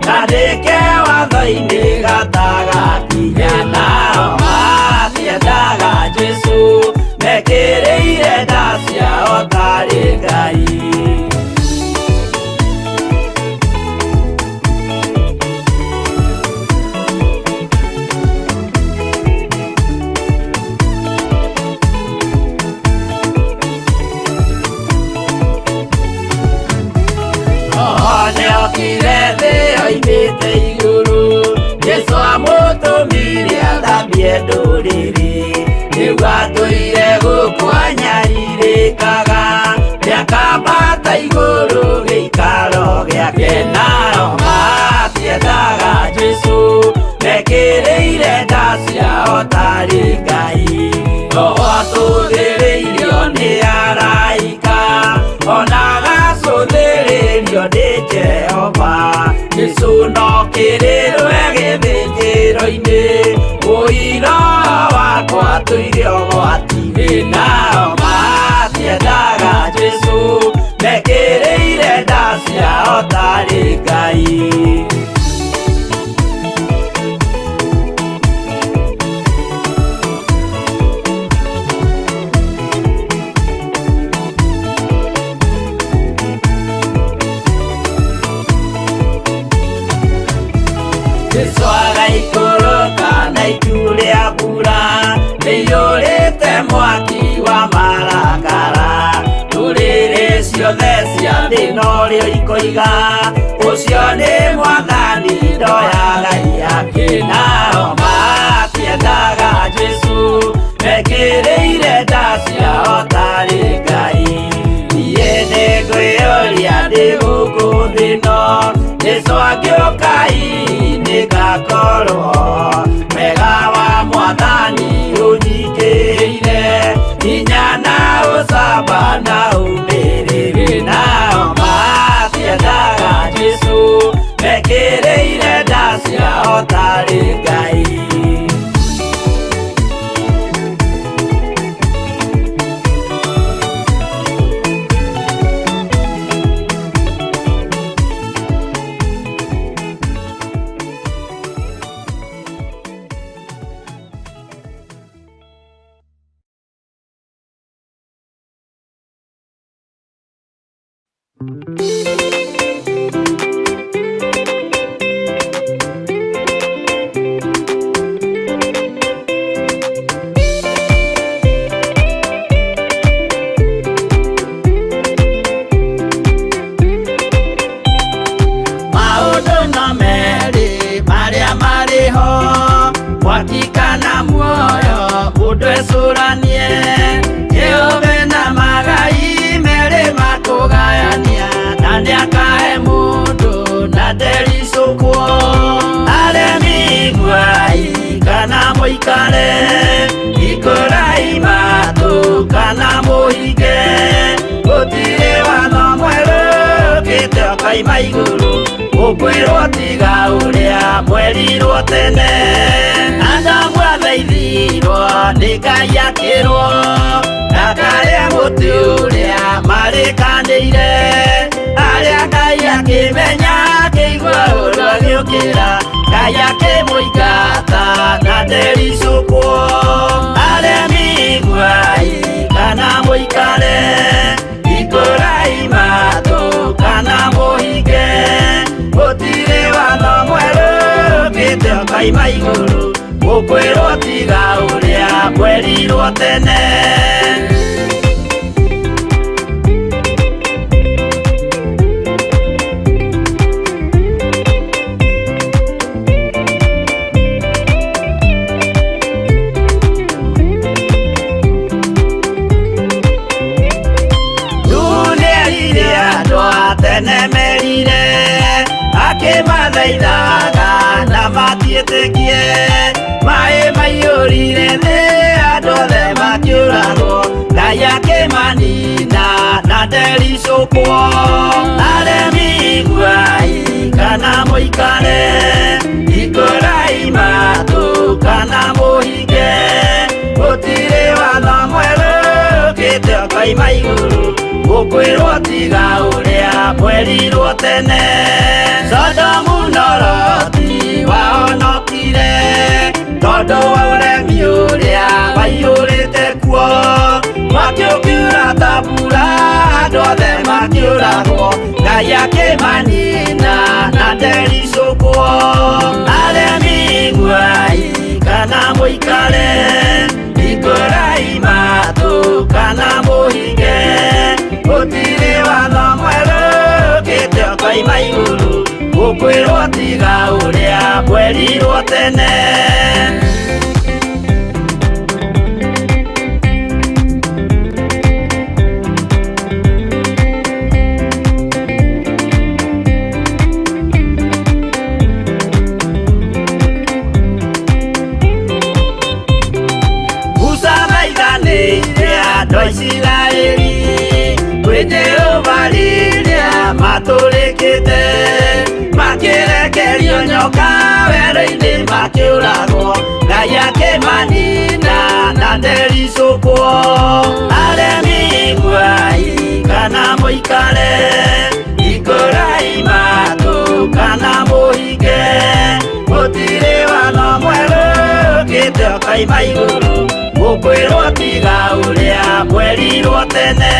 kandĩke watho-inĩ gatagakinya nao matiendaga Jesũ mekĩrĩire nda ciao tarĩ Ngai. Nĩokire thĩ oimĩte igũrũ Jesũ amũtũmire athambie ndũrĩrĩ rĩu atũire gũkũ anyarirĩkaga nĩakambata igũrũ gĩikaro gĩake nao matiendaga Jesũ mekĩrĩire nda ciao tarĩ Ngai Roho atũthĩrĩirio nĩ araika ona agacũthĩrĩrio nĩ Jehova Jesũ no kĩrĩrwe gĩthĩnjĩro-inĩ ũira wakwa tũire ũgwati-inĩ nao matiendaga Jesũ mekĩrĩire nda ciao tarĩ Ngai. Jesũ agaikũrũka na itu rĩa mbura rĩiyũrĩte mwaki wa marakara ndũrĩrĩ ciothe cia thĩ norĩo ikoiga ũcio nĩ mwathani ndoyaga iaki nao matiendaga Jesũ mekĩrĩire nda ciao tarĩ Ngai niĩ nĩngwĩyũria ndĩ gũkũ thĩ no Jesũ angĩũka hihi nĩngakorwo wega wa mwathani ũnyingĩrĩire hinya na ũcamba na ũmĩrĩru nao matiendaga Jesũ mekĩrĩire nda ciao tarĩ Ngai. Maũndũ no merĩ marĩa marĩ ho mwaki kana muoyo mũndũ ecũranie kĩũmbe na magai merĩ makũgayania na nĩakahe mũndũ na ndericũkwo aremi iguai kana mũikare ikũrai matũ kana mũhinge gũtirĩ watho mwerũ ũkĩte ũkoima igũrũ ũkwĩrwo tiga ũrĩa mwerirwo tene Adamu athaithirwo nĩ Ngai akĩrwo ndakarĩe mũtĩ ũrĩa marĩkanĩire arĩa Ngai akĩmenya akĩigua ũru agĩũkĩra Ngai akĩmũingata na ndericũkwo aremi iguai kana mũikare ikũrai matũ kana mũhinge gũtirĩ watho mwerũ ũkĩte ũkoima igũrũ ũkwĩrwo tiga ũrĩa mwerirwo tene. Tene Akĩmathaithaga na matiĩtĩkie. Maĩ maiyũrire thĩ, andũ othe makĩũragwo, Ngai akĩmanina na ndericũkwo. Aremi iguai kana mũikare, hingũrai matũ kana mũhinge, gũtirĩ watho mwerũ ũkĩte ũkoima igũrũ, gũkwĩrwo tiga ũrĩa mwerirwo tene. Sodomu na Loti wahonokire tondũ wa ũremi ũrĩa waiyũrĩte kuo. Mwaki ũkiura ta mbura, andũ othe makĩũragwo, Ngai akĩmanina na ndericũkwo. Aremi iguai kana mũikare, hingũrai matũ kana mũhinge, gũtirĩ watho mwerũ ũkĩte ũkoima igũrũ, gũkwĩrwo tiga ũrĩa mwerirwo tene. Musa thaithanĩire andũ a Isiraeli kwĩ Jehova rĩrĩa matũrĩkĩte, makĩrekerio nyoka werũ-inĩ makĩũragwo, Ngai akĩmanina na ndericũkwo. Aremi iguai kana mũikare, hingũrai matũ kana mũhinge, gũtirĩ watho mwerũ ũkĩte ũkoima igũrũ, gũkwĩrwo tiga ũrĩa mwerirwo tene.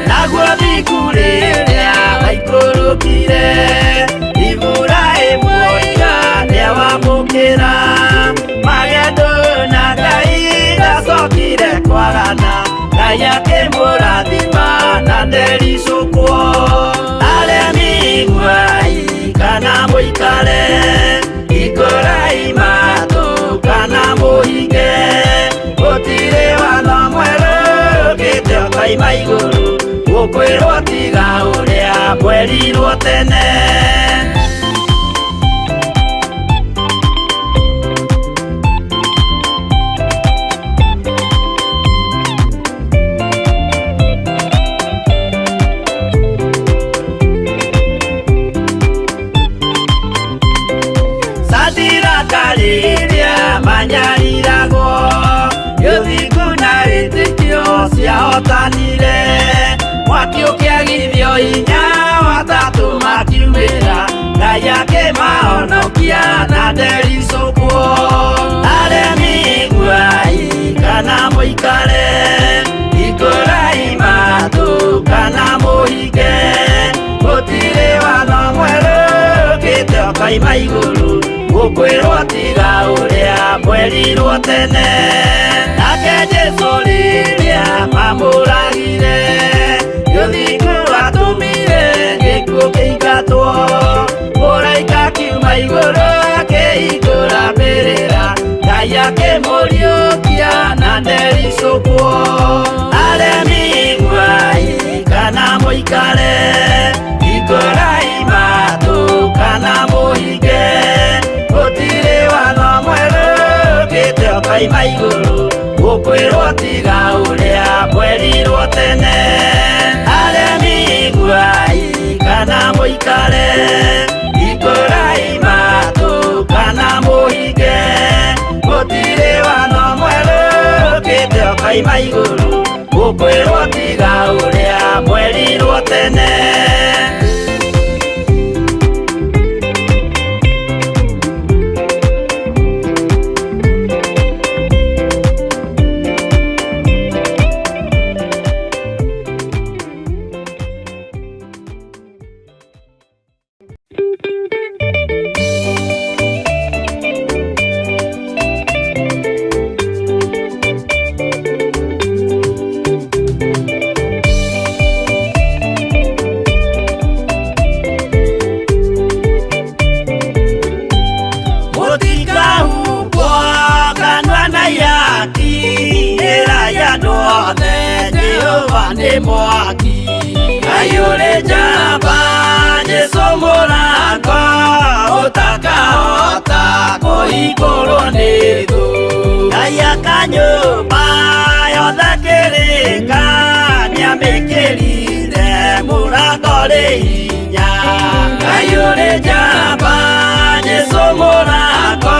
Naguo thingu rĩrĩa waikũrũkire, Iburahĩmu oiga nĩawamũkĩra, magendo na Ngai ndacokire kwagana, Ngai akĩmũrathima na ndericũkwo. Aremi iguai kana mũikare, hingũrai matũ kana mũhinge, gũtirĩ watho mwerũ ũkĩte ũkoima igũrũ, gũkwĩrwo tiga ũrĩa mwerirwo tene. Sadiraka rĩrĩa manyariragwo, gĩthingu na wĩtĩkio ciahotanire, mwaki ũkĩagithio hinya watatũ makiumĩra, Ngai akĩmahonokia na ndericũkwo. Aremi iguai kana mũikare, hingũrai matũ kana mũhinge, gũtirĩ watho mwerũ ũkĩte ũkoima igũrũ, gũkwĩrwo tiga ũrĩa mwerirwo tene. Nake Jesũ rĩrĩa mamũragire, gĩthingu atũmire gĩkuũ kĩingatwo, mũraika akiuma igũrũ akĩhingũra mbĩrĩra, Ngai akĩmũriũkia na ndericũkwo. Aremi iguai kana mũikare, hingũrai matũ kana mũhinge, gũtirĩ watho mwerũ ũkĩte ũkoima igũrũ, gũkwĩrwo tiga ũrĩa mwerirwo tene. Aremi iguai kana mũikare, hingũrai matũ kana mũhinge, gũtirĩ watho mwerũ ũkĩte ũkoima igũrũ, gũkwĩrwo tiga ũrĩa mwerirwo tene. Mũtikahumbwo kanua na ihaki, ĩrai andũ othe Jehova nĩ mwaki. Ngai ũrĩ njamba, Jesũ mũrango, kũhingũrwo nĩ thũ. Ngai aka nyũmba yothe kĩrĩka nĩamĩkĩrire mũrango rĩ hinya. Ngai ũrĩ njamba Jesũ mũrango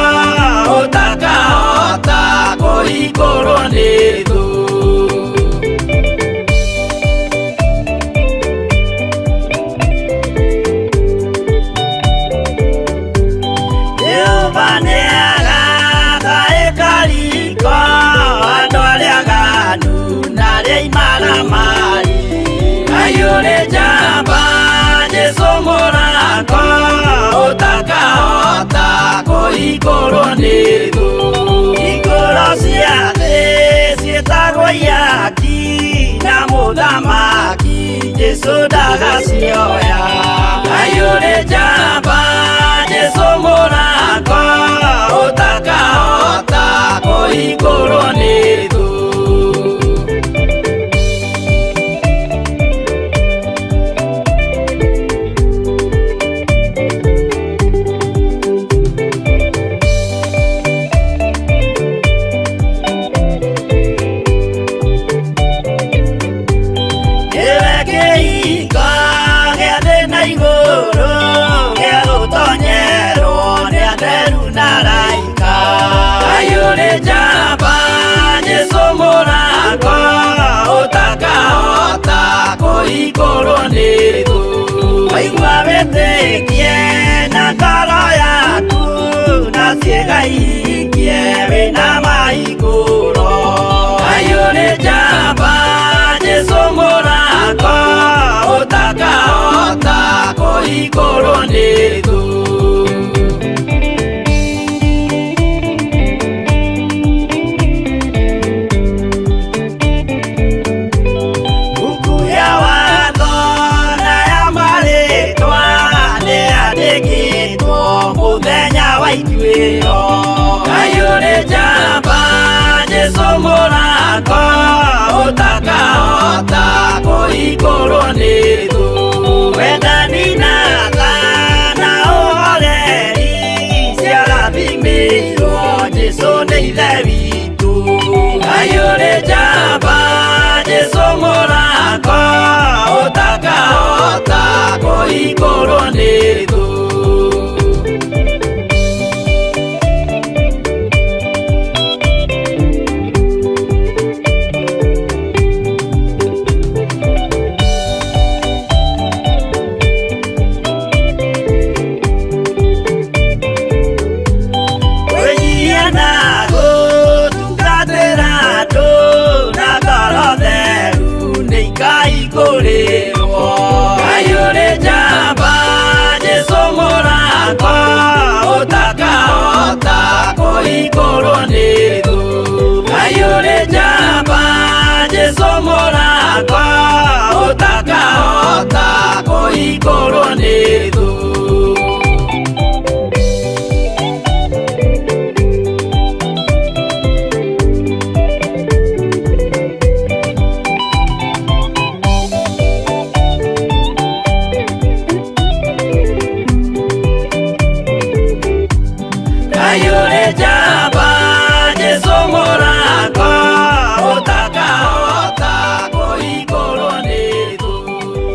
ũtakahota kũhingũrwo nĩ thũ. Jehova nĩagaka ĩkariko andũ arĩa aganu na arĩa imaramari. Ngai ũrĩ njamba Jesũ mũrango ũtakahota kũhingũrwo nĩ thũ. Hingũro cia thĩ ciĩtagwo ihaki na mũthamaki Jesũ ndagacioya. Ngai ũrĩ njamba Jesũ mũrango ũtakahota kũhingũrwo nĩ thũ. Nĩwe kĩhingo gĩa thĩ na igũrũ gĩa gũtonyerwo nĩ atheru na araika. Ngai ũrĩ njamba Jesũ mũrango ũtakahota kũhingũrwo nĩ thũ. Waigua wĩtĩkie na ngoro yaku na ciĩga ihingie wĩna mahingũro. Ngai ũrĩ njamba Jesũ mũrango ũtakahota kũhingũrwo nĩ thũ. Buku ya watho na ya marĩtwa nĩyandĩkĩtwo mũthenya wa ituĩro. Ngai ũrĩ njamba Jesũ mũrango ũtakahota kũhingũrwo nĩ thũ. Wendani na tha na ũhoreri ciarathimĩirwo Jesũ nĩ Ithe witũ. Ngai ũrĩ njamba Jesũ mũrango ũtakahota kũhingũrwo nĩ thũ. Kwĩnyihia na gũtungatĩra andũ na ngoro theru nĩikaihingũrĩrwo. Ngai ũrĩ njamba Jesũ mũrango ũtakahota kũhingũrwo nĩ thũ. Ngai ũrĩ njamba Jesũ mũrango ũtakahota kũhingũrwo nĩ thũ. Ngai ũrĩ njamba Jesũ mũrango ũtakahota kũhingũrwo nĩ thũ.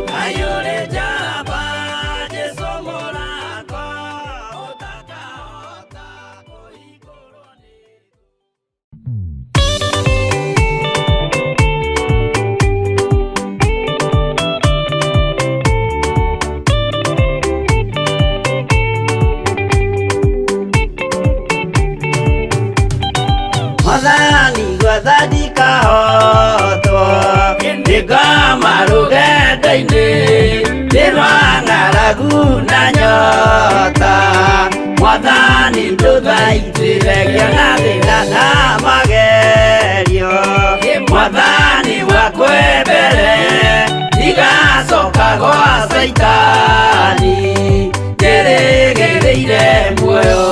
Ngai ũrĩ njamba Jesũ mũrango ũtakahota kũhingũrwo nĩ thũ. Mwathani gwetha ndikahotwo nĩngoma rũgendo-inĩ nĩ rwa ng'aragu na nyota. Mwathani ndũthaitĩre ngĩona thĩna na magerio. Mwathani wakwe mbere ndigacoka gwa Caitani ndĩrĩgĩrĩire muoyo.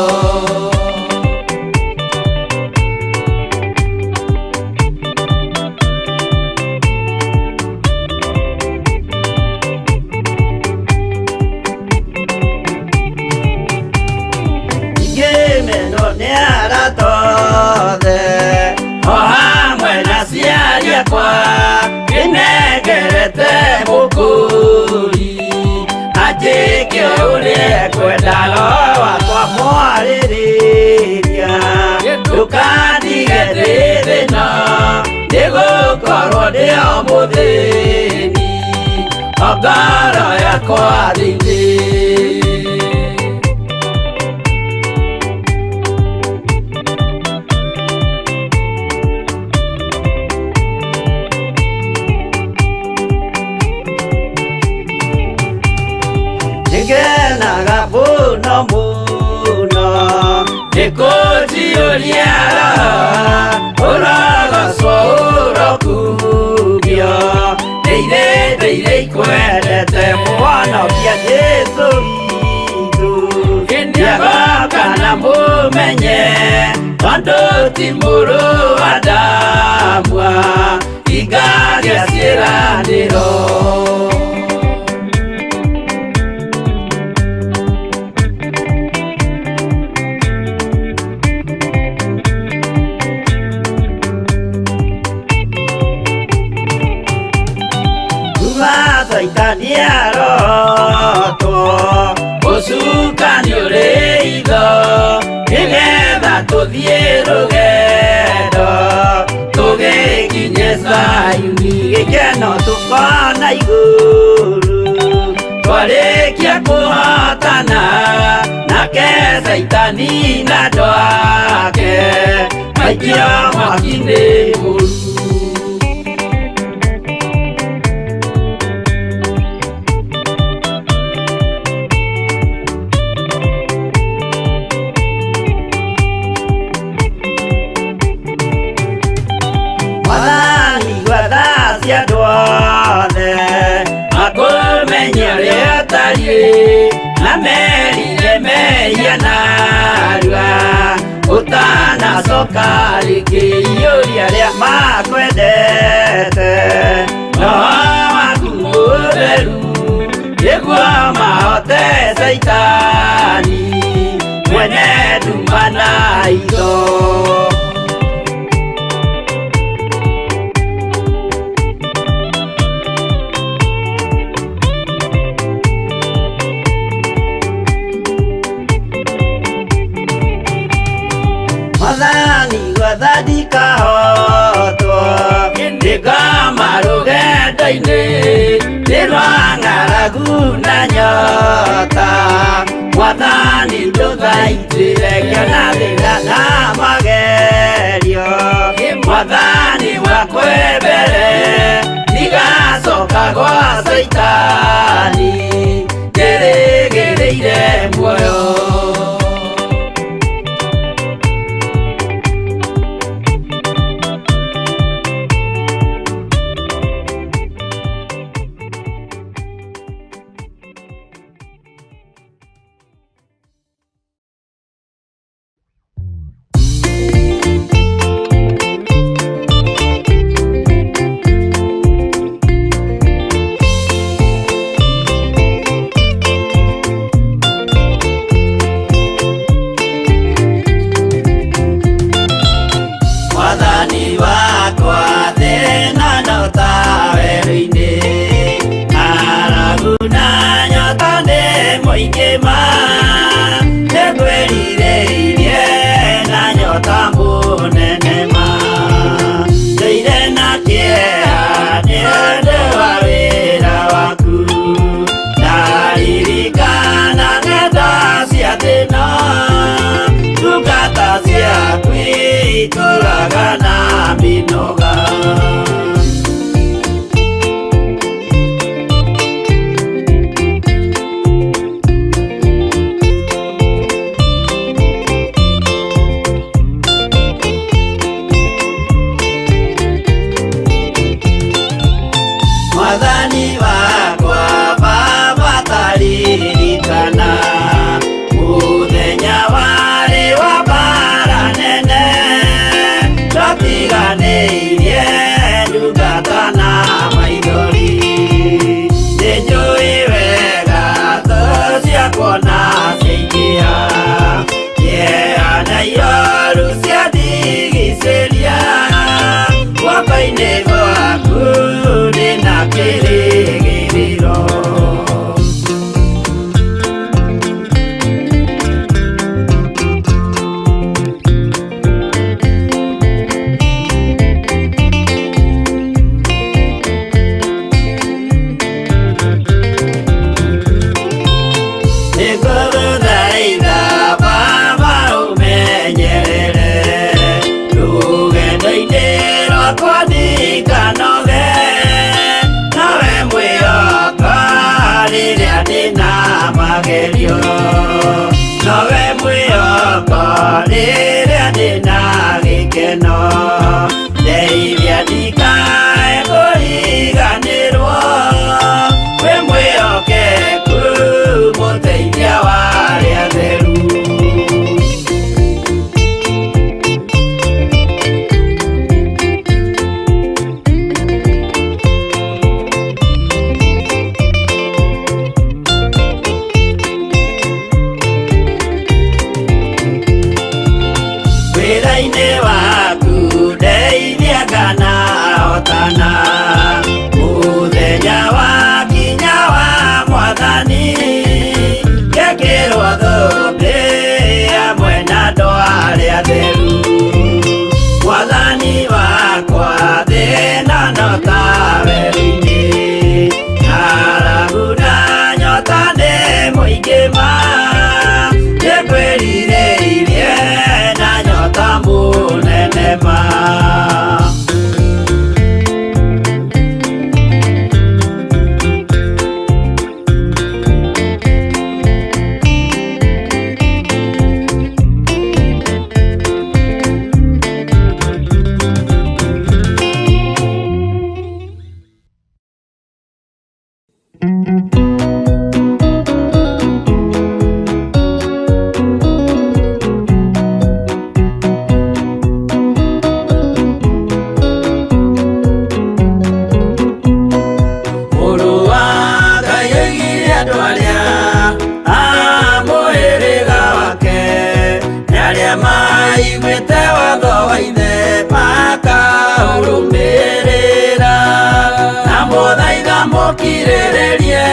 Ngĩmenwo nĩ gĩakwa kĩnengerete mũkũri anjĩke ũrĩa ekwenda roho wakwa mwarĩrĩria ndũkandige ndĩ thĩna nĩgũkorwo ndĩ o mũthĩni o ngoro yakwa thĩinĩ. Nĩngenaga mũno mũno nĩkũnjiyũria roho ũrogocwo ũrokugio ndĩire ndĩire ikwendete mũhonokia Jesũ witũ nĩagoka na mũmenye tondũ ti mũrũ wa Adamu ingagĩa ciĩranĩro. Saitani arotwo ũcukani ũrĩ itho nĩgetha tũthiĩ rũgendo tũgĩkinye Zayuni gĩkeno tũkona igũrũ twarĩkia kũhotana nake Saitani na andũ ake maikio mwaki-inĩ mũru. Mwathani gwatha cia andũ othe makũmenye ũrĩa ũtariĩ na merire mehia narua ũtanacoka rĩngĩ iyũria arĩa makwendete roho waku mũtheru nĩguo mahote Saitani mwene nduma na itho. Mwathani gwatha ndikahotwo ndĩkoma rũgendo-inĩ nĩ rwa ng'aragu na nyota Mwathani ndũthaitĩre ngĩona thĩna na magerio Mwathani wakwa mbere ndigacoka gwa Saitani ndĩrĩgĩrĩire muoyo. Mwathani wakwa thĩna no ta werũ-inĩ ng'aragu na nyota nĩ mũingĩ ma nĩngwĩrirĩirie na nyota mũnene ma ndũire na kĩeha nĩ ũndũ wa wĩra waku ndaririkana ng'enda cia thĩna ndungata ciaku itũraga na mĩnoga. Mwathani wakwa Baba taririkana mũthenya warĩ wa mbara nene twatiganĩirio mĩingĩ ma nĩngwĩrirĩirie na nyota mũnene ma. Mũrũ wa Ngai oigire andũ arĩa a mũhĩrĩga wake nĩ arĩa maiguĩte watho wa ithe makaũrũmĩrĩra. Na mũthaitha mũkirĩrĩrie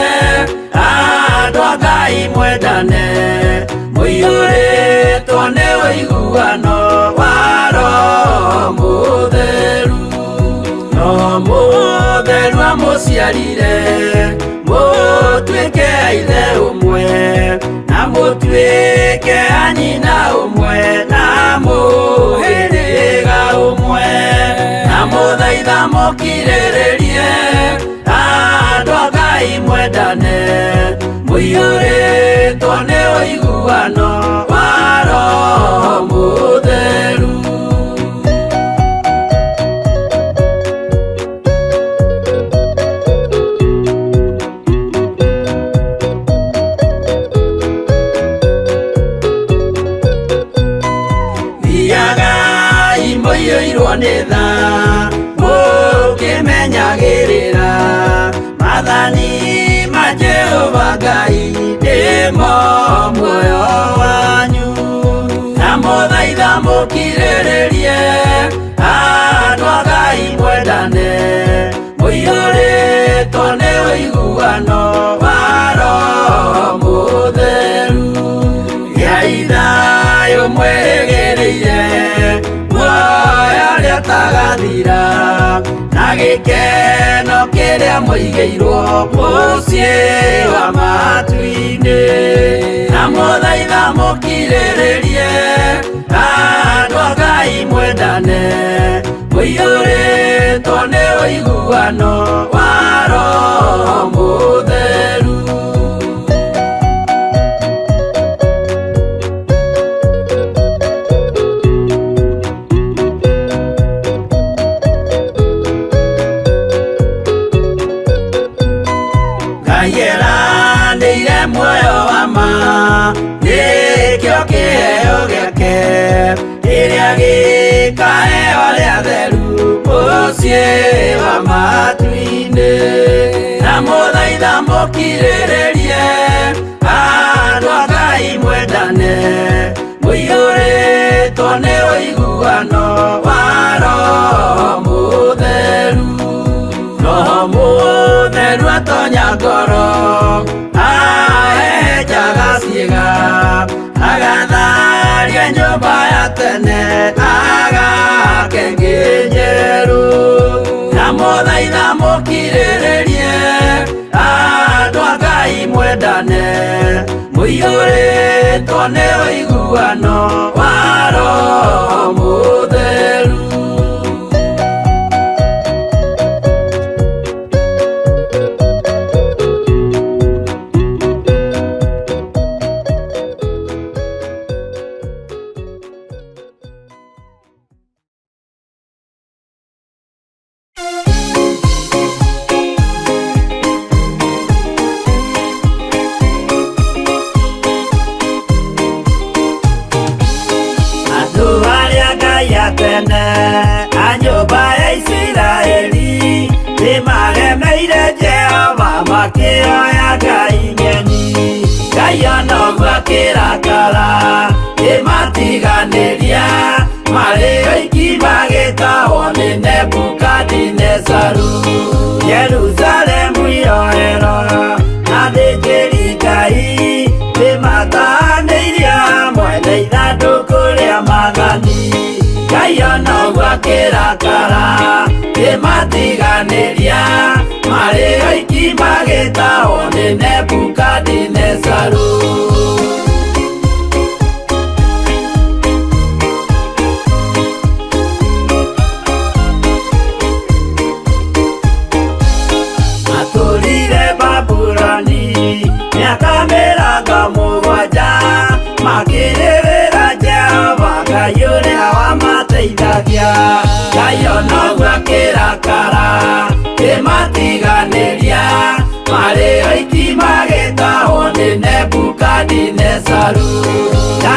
andũ a Ngai mwendane mũiyũrĩtwo nĩ ũiguano wa Roho Mũtheru. Roho Mũtheru amũciarire mũtuĩke a ithe ũmwe na mũtuĩke a nyina ũmwe na mũhĩrĩga ũmwe. Na mũthaitha mũkirĩrĩrie andũ a Ngai mwendane mũiyũrĩtwo nĩ ũiguano wa Roho Mũtheru. Thiagai mũiyũirwo nĩ tha mũkĩmenyagĩrĩra maathani ma Jehova Ngai nĩmo muoyo wanyu. Na mũthaitha mũkirĩrĩrie andũ a Ngai mwendane mũiyũrĩtwo nĩ ũiguano wa Roho Mũtheru. Gĩai thayũ mwĩrĩgĩrĩire muoyo ũrĩa ũtagathira na gĩkeno kĩrĩa mũigĩirwo mũciĩ wa matu-inĩ. Na mũthaitha mũkirĩrĩrie andũ a Ngai mwendane mũiyũrĩtwo nĩ ũiguano wa Roho Mũtheru. Ngai eranĩire muoyo wa ma nĩkĩo kĩheo gĩake kĩrĩa gĩkaheo arĩa atheru mũciĩ wa matu-inĩ. Na mũthaitha mũkirĩrĩrie andũ a Ngai mwendane mũiyũrĩtwo nĩ ũiguano wa Roho Mũtheru. Roho Mũtheru atonya ngoro ahehenjaga ciĩga agatharia nyũmba ya tene agake ĩngĩ njerũ. Na mũthaitha mũkirĩrĩrie andũ a Ngai mwendane mũiyũrĩtwo nĩ ũiguano wa Roho Mũtheru. Andũ arĩa Ngai atene a nyũmba ya Isiraeli nĩmaremeire Jehova makĩoya ngai ng'eni. Ngai ona ũguo akĩrakara kĩmatiganĩria marĩ oiki magĩtahwo nĩ Nebukadinezaru. Jerusalemu iroero na athĩnjĩri Ngai nĩmatanĩirie hamwe na ithandũkũ rĩa maathani. Ngai ona ũguo akĩrakara kĩmatiganĩria marĩ oiki magĩtahwo nĩ Nebukadinezaru.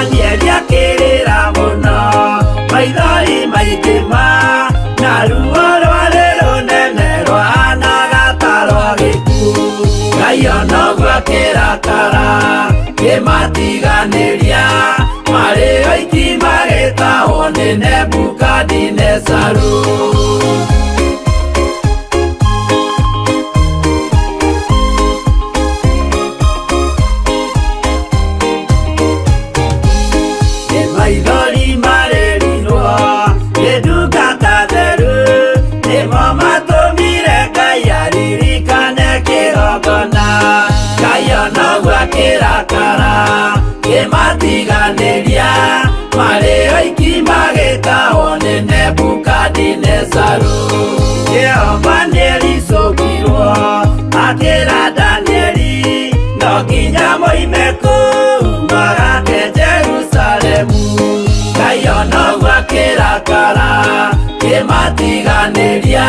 Danieli akĩrĩra mũno maithori maingĩ ma na ruo rwarĩ rũnene rwahanaga ta rwa gĩkuũ. Ngai ona ũguo akĩrakara kĩmatiganĩria marĩ oiki magĩtahwo nĩ Nebukadinezaru. Nĩ maithori marĩrirwo nĩ ndungata theru nĩmo matũmire Ngai aririkane kĩgongona. Ngai ona ũguo akĩrakara kĩmatiganĩria marĩ oiki magĩtahwo nĩ Nebukadinezaru. Jehova nĩericũkirwo akĩra Danieli no nginya moime kũu magake Jerusalemu. Ngai ona ũguo akĩrakara kĩmatiganĩria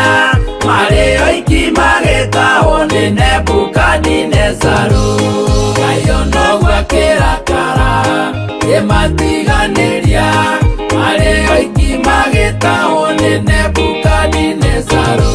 marĩ oiki magĩtahwo nĩ Nebukadinezaru. Ngai ona ũguo akĩrakara kĩmatiganĩria marĩ oiki magĩtahwo nĩ Nebukadinezaru.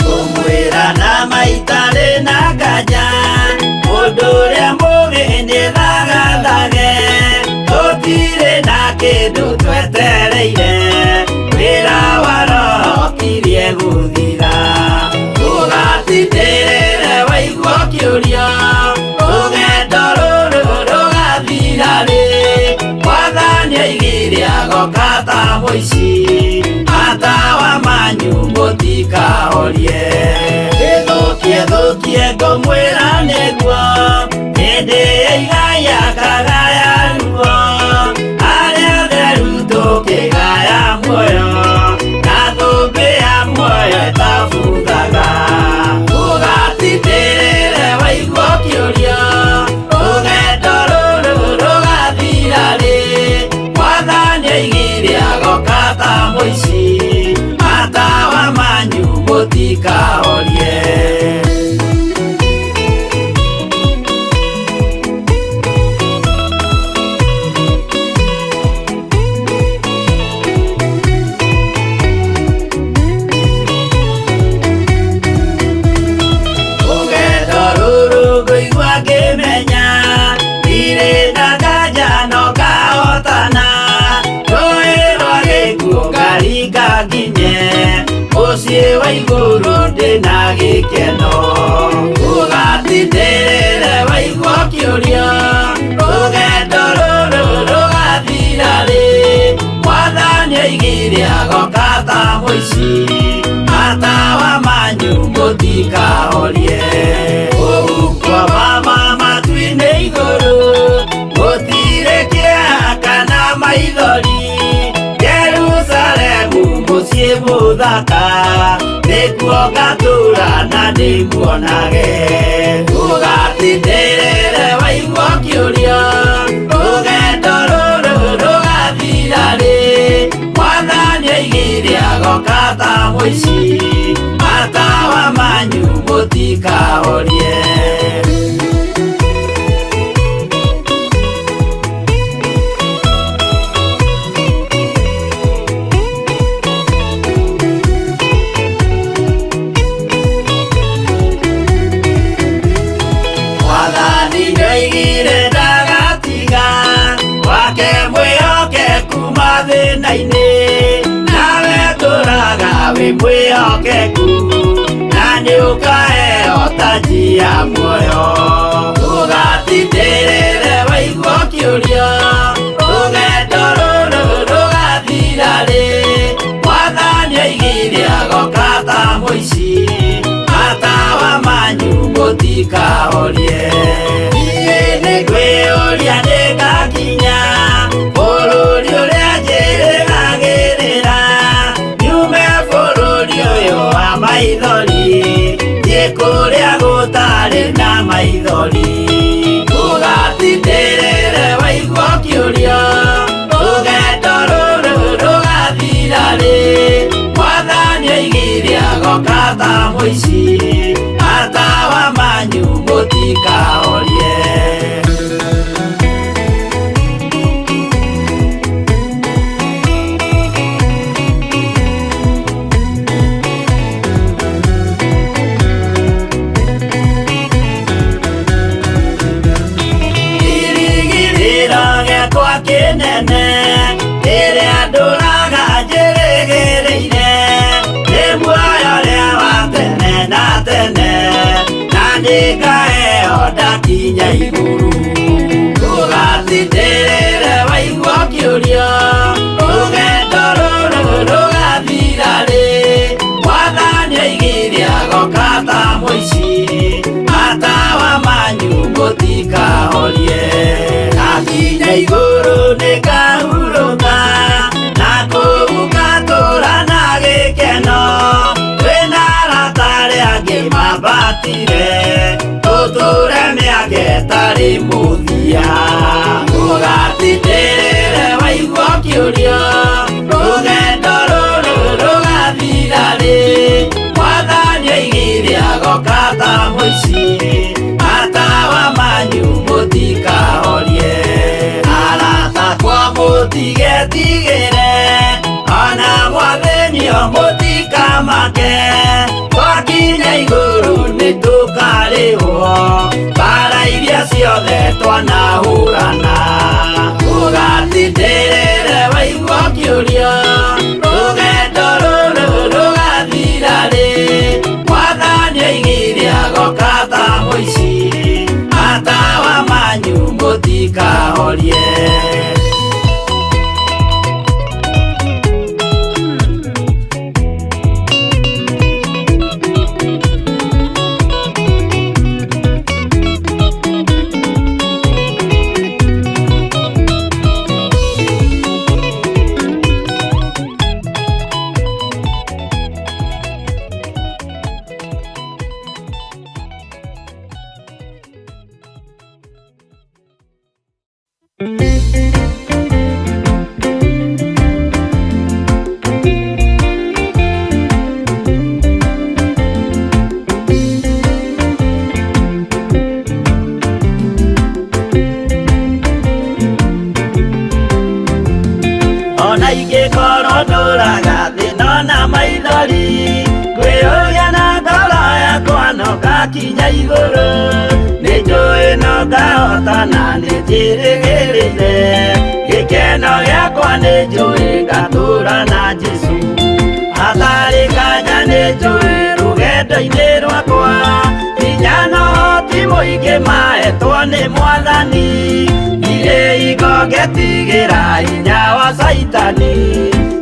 Kũmwĩra na maitarĩ na nganja mũndũ ũrĩa mũgĩ nĩthagathage tũtirĩ na kĩndũ twetereire wĩra wa roho kirie gũthira. Ũgatindĩrĩre waigua ũkĩũria rũgendo rũrũ rũgathira rĩ Mwathani aigire agoka ta mũici matawa manyu mũtikahorie. Ĩthũkie thũkie ngũmwĩra nĩguo hĩndĩ ĩigaya kagaya ruo arĩa theru tũkĩgaya muoyo na thũmbĩ ya muoyo ĩtabuthaga. Ũgatindĩrĩre waigua ũkĩũria rũgendo rũrũ rũgathira rĩ Mwathani aigire agoka ta mũici matawa manyu mũtikahorie. Rũgendo rũrũ ngũigua ngĩmenya ndirĩ na nganja no ngahotana rũĩ rwa gĩkuũ ngaringa nginye mũciĩ wa igũrũ ndĩna gĩkeno. Ũgatindĩrĩre waigua ũkĩũria rũgendo rũrũ rũgathira rĩ Mwathani aigire agoka ta mũici matawa manyu mũtikahorie. Kũu kwa mama matu-inĩ igũrũ gũtirĩ kĩeha kana maithori Jerusalemu mũciĩ mũthaka nĩkuo ngatũũra na ndĩmuonage. Ũgatindĩrĩre waigua ũkĩũria rũgendo rũrũ rũgathira rĩ Mwathani aigire agoka ta mũici matawa manyu mũtikahorie. Mwathani nĩoigire ndagatiga wake mwĩhokeku mathĩna-inĩ nawe tũraga wĩ mwĩhokeku na nĩũkaheo taji ya muoyo. Ũgatindĩrĩre waigua ũkĩũria rũgendo rũrũ rũgathira rĩ Mwathani aigire agoka ta mũici matawa manyu mũtikahorie. Niĩ nĩngwĩyũria nĩngakinya bũrũri ũrĩa njĩrĩgagĩrĩra nyume bũrũri ũyũ wa maithori Maithori ũgatindĩrĩre waigua kĩũria rũgendo rũrũ rũgathira rĩ Mwathani oigire agoka ta mũici atawa manyu mũtikahorie. Kĩrĩgĩrĩro gĩakwa kĩnene rĩrĩa ndũraga njĩrĩgĩrĩire nĩ muoyo ũrĩa wa tene na tene na nĩngaheo ndakinya igũrũ. Ũgatindĩrĩre waigua kĩũria rũgendo rũrũ rũgathira rĩ Mwathani oigire agoka ta mũici atawa manyu mũtikahorie. Ndakinya igũrũ nĩngahurũka na kũu ngatũũra na gĩkeno twĩna arata arĩa angĩ mambatire tũtũũre mĩaka ĩtarĩ mũthia. Ũgatindĩrĩre waigua kĩũria rũgendo rũrũ rũgathira rĩ Mwathani oigire agoka ta mũici atawa manyu mũtikahorie. Arata akwa mũtigetigĩre ona mwathĩnio mũtikamake twakinya igũrũ nĩtũkarĩhwo mbara iria ciothe twanahũrana. Ũgatindĩrĩre waigua kĩũria rũgendo rũrũ rũgathira rĩ Mwathani oigire agoka ta mũici atawa manyu mũtikahorie. Ona ingĩkorwo ndũraga thĩna na maithori ngwĩyũria na ngoro yakwa no ngakinya igũrũ nĩnjũĩ no ngahotana nĩnjĩrĩgĩrĩire gĩkeno gĩakwa nĩnjũĩ ngatũũra na Jesũ hatarĩ nganja nĩnjũĩ rũgendo-inĩ rwakwa hinya na ũhoti mũingĩ mahetwo nĩ Mwathani ndirĩ hingo ngetigĩra hinya wa Caitani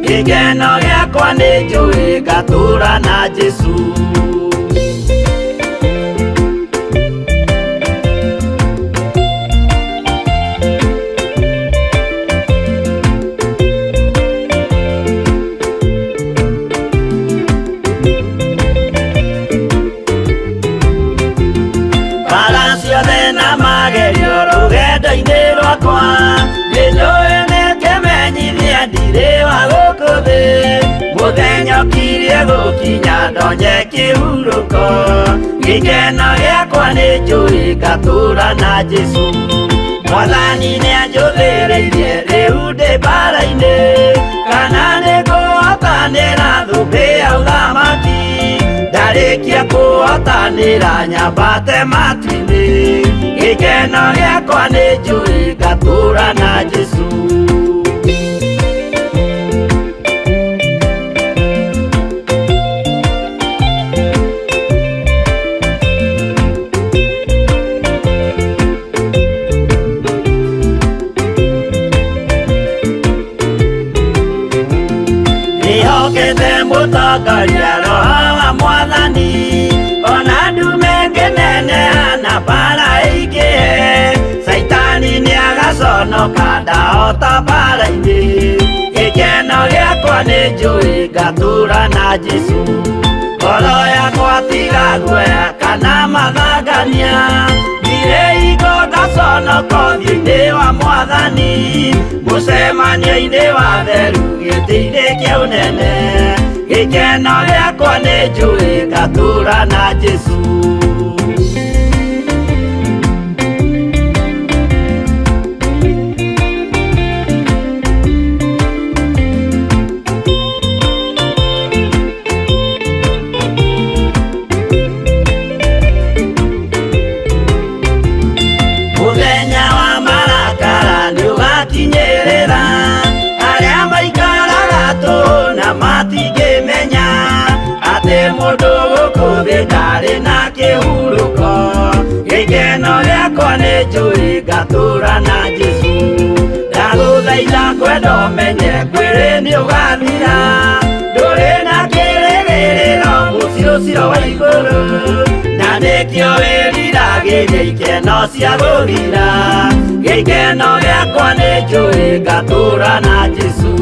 gĩkeno gĩakwa nĩnjũĩ ngatũũra na Jesũ. Mbara ciothe na magerio rũgendo-inĩ rwakwa nĩnjũĩ nĩkĩmenyithia ndirĩ wa gũkũ thĩ mũthenya ũkirie gũkinya ndonye kĩhurũko gĩkeno gĩakwa nĩnjũĩ ngatũũra na Jesũ. Mwathani nĩanjũthĩrĩirie rĩu ndĩ mbara-inĩ kana nĩngũhotanĩra thũmbĩ ya ũthamaki ndarĩkia kũhotanĩra nyambate matu-inĩ gĩkeno gĩakwa nĩnjũĩ ngatũũra na Jesũ. Ndĩhokete mũtongoria Roho wa Mwathani ona ndume ngĩneneha na mbara ĩingĩhe Caitani nĩagaconoka ndahota mbara-inĩ gĩkeno gĩakwa nĩnjũĩ ngatũũra na Jesũ ngoro yakwa tiga guoya kana mathangania Ndikaconoka ũthiũ-inĩ wa Mwathani, mũcemanio-inĩ wa theru gĩtĩ-inĩ kĩa ũnene. Gĩkeno gĩakwa nĩ njũĩ ngatũũra na Jesũ. Mũthenya wa marakara nĩũgakinyĩrĩra, arĩa maikaraga tũhũ na matingĩmenya atĩ mũndũ gũkũ thĩ ndarĩ na kĩhurũko. Gĩkeno gĩakwa nĩ njũĩ ngatũũra na Jesũ. Ndagũthaitha kwenda ũmenye kwĩrĩ nĩũgathira, ndũrĩ na kĩrĩgĩrĩro mũciĩ ũcio wa igũrũ, na nĩkĩo wĩriragĩria ikeno cia gũthira. Gĩkeno gĩakwa nĩ njũĩ ngatũũra na Jesũ.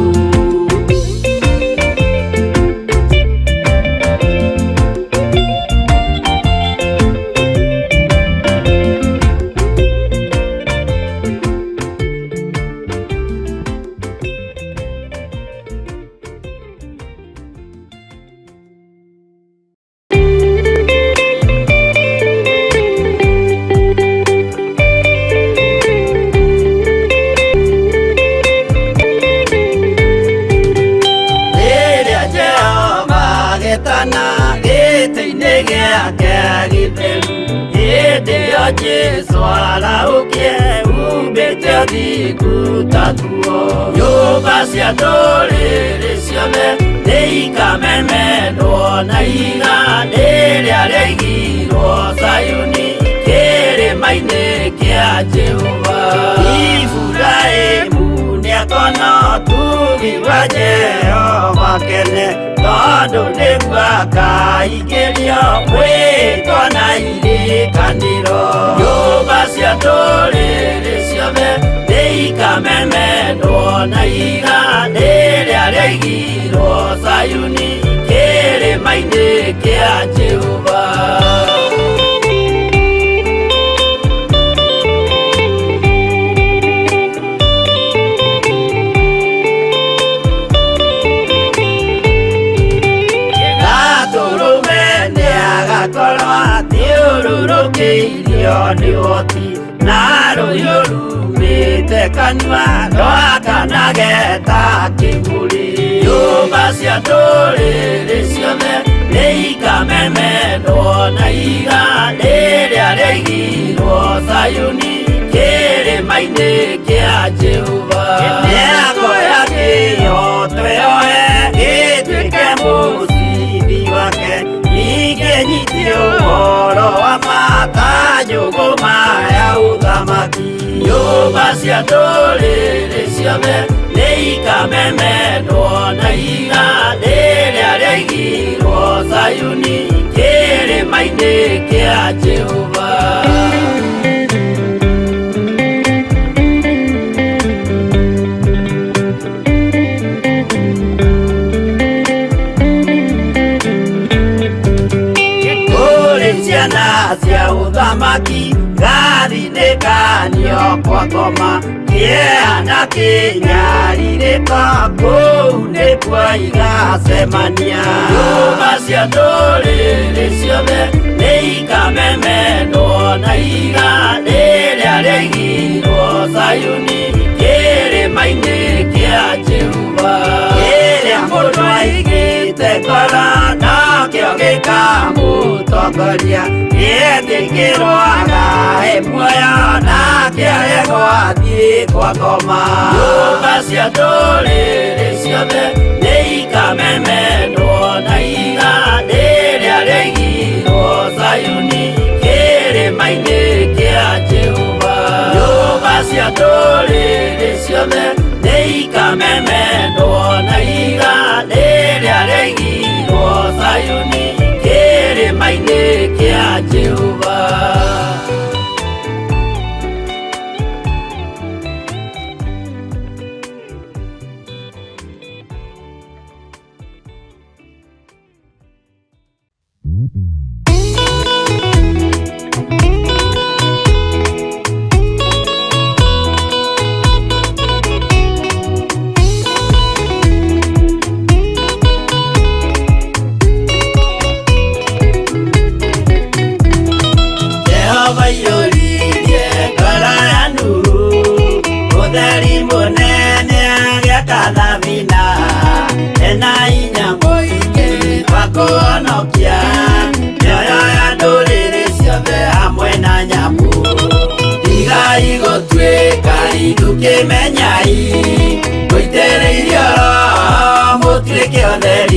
Rĩrĩa Jehova agetana gĩtĩ-inĩ gĩake gĩtheru, hĩndĩ ĩyo Jesũ arahũkie humbĩte ũthingu ta nguo. Nyũmba cia ndũrĩrĩ ciothe nĩikamemendwo na ihiga rĩrĩa rĩaigirwo Zayuni kĩrĩma-inĩ kĩa Jehova. Iburahĩmu nĩakona ũtugi wa Jehova kene, tondũ nĩguo akaingĩrio mwĩtwa na irĩkanĩro. Nyũmba cia ndũrĩrĩ ciothe nĩikamemendwo na ihiga rĩrĩa rĩaigirwo Zayuni kĩrĩma-inĩ kĩa Jehova. Gatũrũme nĩagakorwo athiũrũrũkĩirio nĩ ũhoti, na rũhiũ rumĩte kanua rwakanage ta kĩmũrĩ. Nyũmba cia ndũrĩrĩ ciothe nĩikamemendwo na ihiga rĩrĩa rĩaigirwo Zayuni kĩrĩma-inĩ kĩa Jehova. Nĩakoya kĩhooto yoe gĩtuĩke mũcibi wake, ningĩ nyite ũhoro wa ma ta njũgũma ya ũthamaki. Nyũmba cia ndũrĩrĩ ciothe nĩikamemendwo na ihiga rĩrĩa rĩaigirwo Zayuni kĩrĩma-inĩ kĩa Jehova. Kũrĩ ciana cia ũthamaki gathinĩkanio kwa ngoma, kĩeha na kĩnyarirĩko kũu nĩkuo igacemania. Nyũmba cia ndũrĩrĩ ciothe nĩikamemendwo na ihiga rĩrĩa rĩaigirwo Zayuni kĩrĩma-inĩ kĩa Jehova. Kĩrĩa mũndũ aigĩte ngoro nakĩo gĩkamũtongoria, gĩetĩkĩrwo agae muoyo nake aregwo athiĩ kwa ngoma. Nyũmba cia ndũrĩrĩ ciothe nĩikamemendwo na ihiga rĩrĩa rĩaigirwo Zayuni kĩrĩma-inĩ kĩa Jehova. Nyũmba cia ndũrĩrĩ ciothe nĩikamemendwo na ihiga rĩrĩa rĩaigirwo Zayuni kĩrĩma-inĩ kĩa Jehova.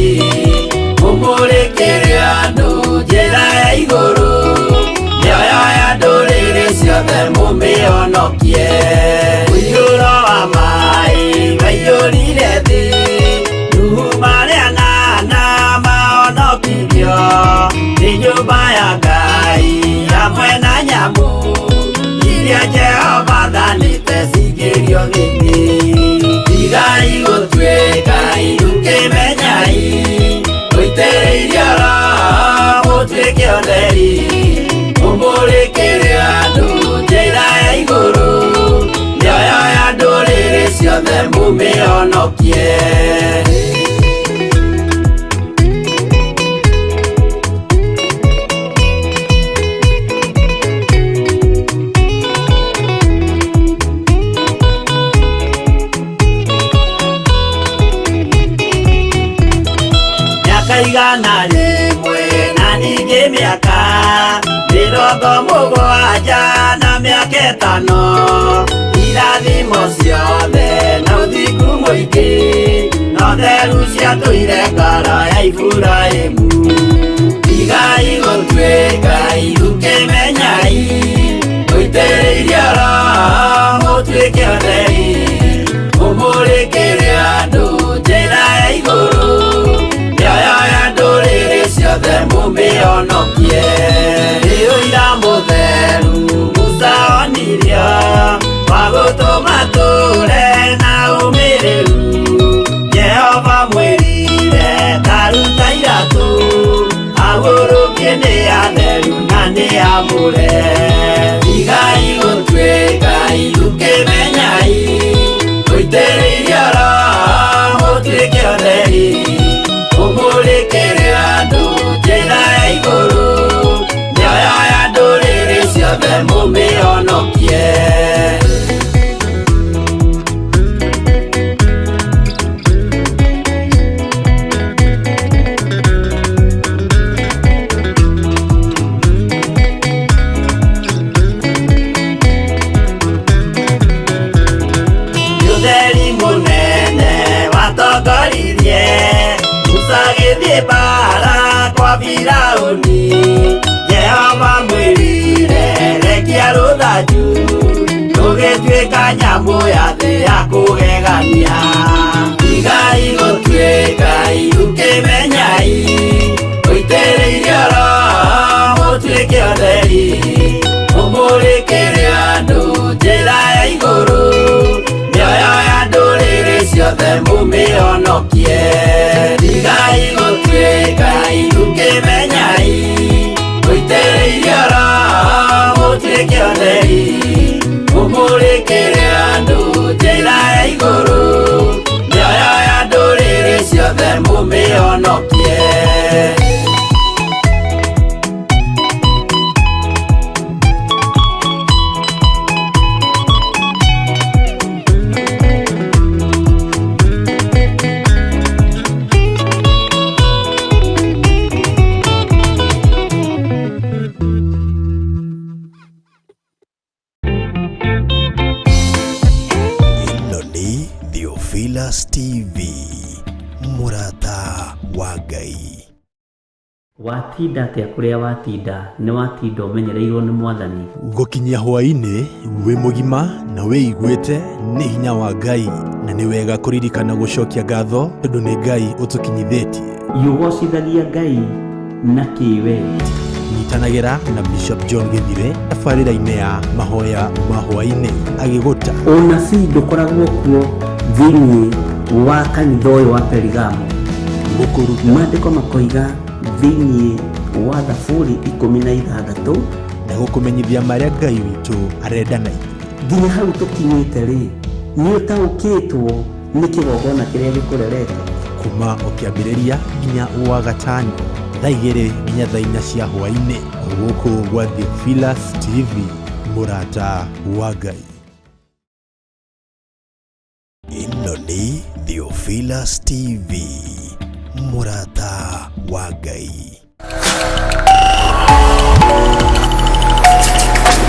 ũtheri, mũmũrĩkĩre andũ njĩra ya igũrũ, mĩoyo ya ndũrĩrĩ ciothe mũmĩhonokie. Mũiyũro wa maĩ waiyũrire thĩ, Nuhu marĩ anana mahonokirio, nĩ nyũmba ya Ngai hamwe na nyamũ iria Jehova athanĩte cingĩrio thĩinĩ. Tigai gũtuĩka irukĩmenyai, mũitĩrĩirio Roho mũtuĩke ũtheri, mũmũrĩkĩre andũ njĩra ya igũrũ, mĩoyo ya ndũrĩrĩ ciothe mũmĩhonokie. Mĩaka 100 na ningĩ mĩaka 70 na mĩaka 5, irathimo ciothe na ũthingu mũingĩ, na ũtheru ciatũire ngoro ya Iburahĩmu. Tigai gũtuĩka irukĩmenyai, mũitĩrĩirio Roho mũtuĩke ũtheri, mũmũrĩkĩre andũ njĩra ya igũrũ, mĩoyo ya ndũrĩrĩ ciothe mũmĩhonokie. Nĩ ũira mũtheru Musa onirio, wa gũtũma tũre na ũmĩrĩru, Jehova mwĩrire ta ruta iratũ, ahurũkie nĩ atheru na nĩ amũre. Tigai gũtuĩka irukĩmenyai, mũitĩrĩirio Roho mũtuĩke ũtheri, mũmũrĩkĩre andũ njĩra ya igũrũ, mĩoyo ya ndũrĩrĩ ciothe mũmĩhonokie. Ũtheri mũnene watongoririe Musa agĩthiĩ mbara kwa Firaũni, Jehova mwĩrire rekia rũthanju, rũgĩtuĩka nyamũ ya thĩ ya kũgegania. Tigai gũtuĩka irukĩmenyai, mũitĩrĩirio Roho mũtuĩke ũtheri, mũmũrĩkĩre andũ njĩra ya igũrũ, mĩoyo ya ndũrĩrĩ ciothe mũmĩhonokie. Tigai gũtuĩka irukĩmenyai, mũitĩrĩirio Roho mũtuĩke ũtheri, mũmũrĩkĩre andũ njĩra ya igũrũ, mĩoyo ya ndũrĩrĩ ciothe mũmĩhonokie. Ĩno nĩ Theophilus TV, mũrata wa Ngai. Watinda atĩa kũrĩa watinda, nĩ watinda ũmenyereirwo nĩ mwathani. Gũkinyia hwaĩ-inĩ wĩ mũgima na wĩiguĩte nĩ hinya wa Ngai, na nĩ wega kũririkana gũcokia ngatho tondũ nĩ Ngai ũtũkinyithĩtie. Ũgocithagia Ngai na kĩwe. Nyitanagĩra na Bishop John Gĩthire tabarĩra-inĩ ya mahoya ma hwaĩ-inĩ agĩgũta. Ũnabii ndũkoragwo kuo thĩinĩ wa kanitha ũyũ wa Perigamo. Gũkũruta. Maandĩko makoiga thĩinĩ wa Thaburi 16 na gũkũmenyithia marĩa Ngai witũ arenda na ithuĩ. Nginya hau tũkinyĩte rĩ, nĩ ũtaũkĩtwo nĩ kĩgongona kĩrĩa gĩkũrerete. Kuma ũkĩambĩrĩria nginya wa gatano thaa 2 nginya thaa 4 cia hwaĩ-inĩ, gũkũ gwa Theophilus TV, mũrata wa Ngai. Ĩno nĩ Theophilus TV, mũrata wa Ngai.